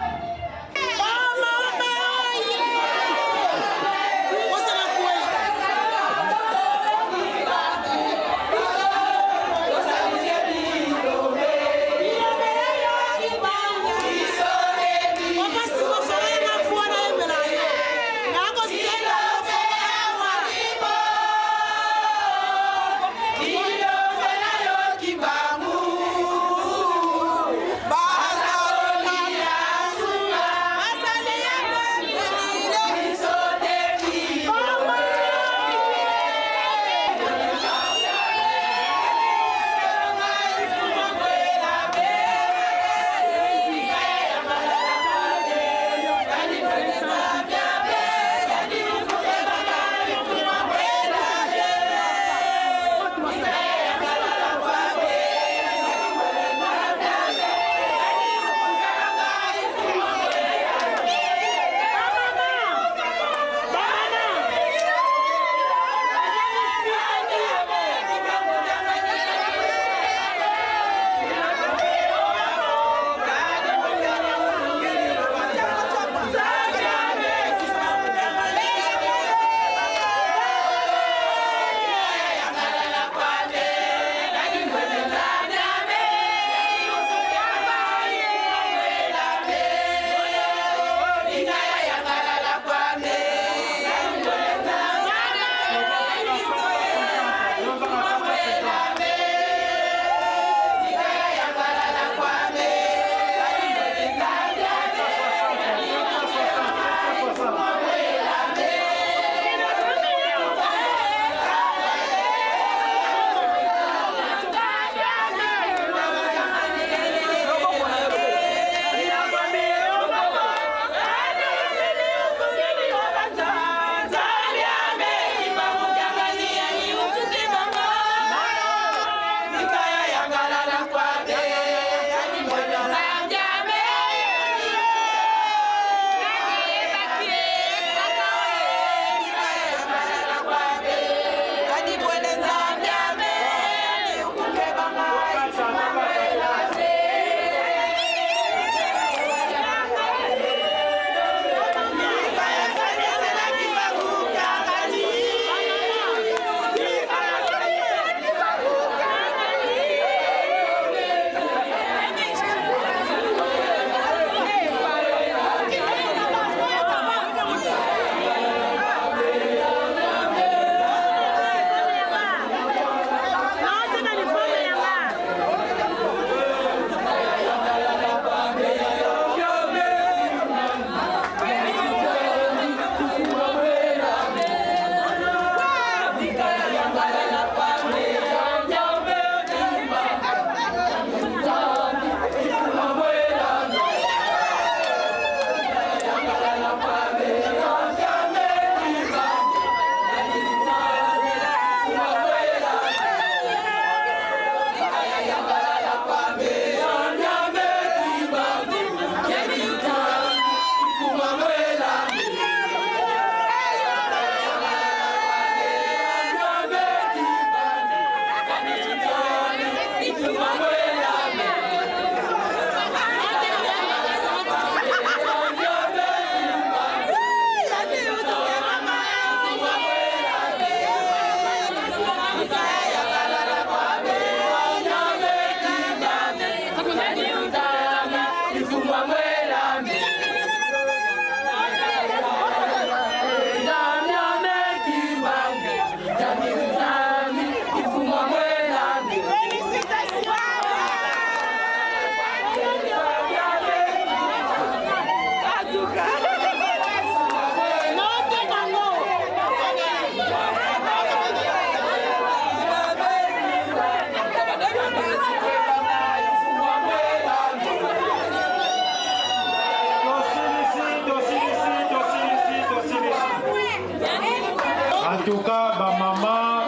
En tout cas, bamama,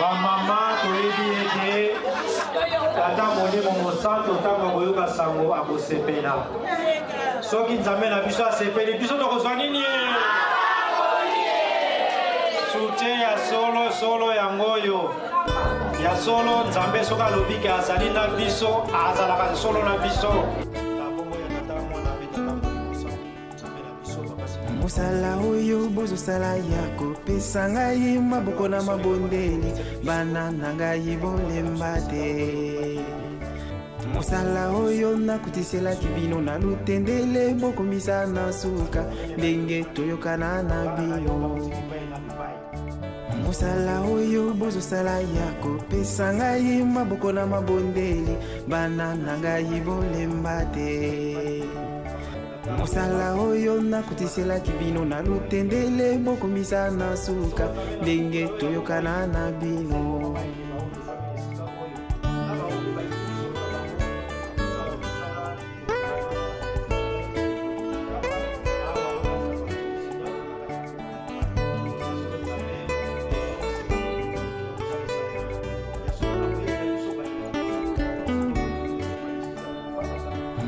bamama, toyebi ete Tata Molimo Mosantu ntango akoyoka sango akosepela. Soki Nzambe na biso asepeli, biso tokozwa nini? Soutien ya solo solo yango oyo ya solo. Nzambe soki alobi ke azali na biso, azalaka solo na biso. Mosala oyo bozosala ya kopesa ngai maboko na mabondeli, bana na ngai bolemba te. Mosala oyo nakutiselaki bino na lutendele, bokomisa na suka ndenge toyokana na bino. Mosala oyo bozosala ya kopesa ngai maboko na mabondeli, bana na ngai bolemba te. Mosala oyo nakutiselaki bino na lutendele, bokomisa na suka ndenge toyokana na bino.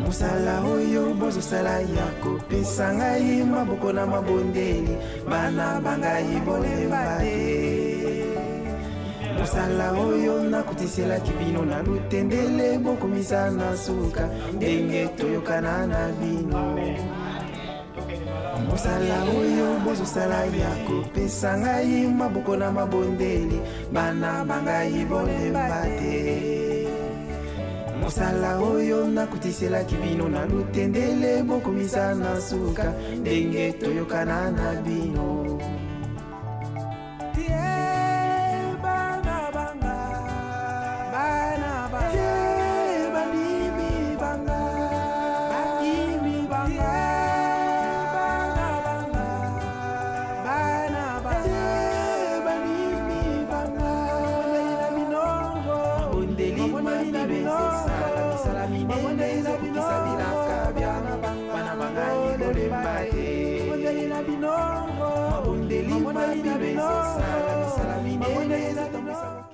Mosala oyo bozosala ya kopesa ngai maboko na mabondeli, bana bangai bolemba te. Mosala oyo nakutiselaki bino na lutendele, bokomisa na suka ndenge toyokana na bino. Mosala oyo bozosala ya kopesa ngai maboko na mabondeli, bana bangai bolemba te. Mosala oyo nakutiselaki bino na lutendele, bokomisa na suka ndenge toyokana na bino. Mabondeli mabino ezosala misala minene ezotambwisa.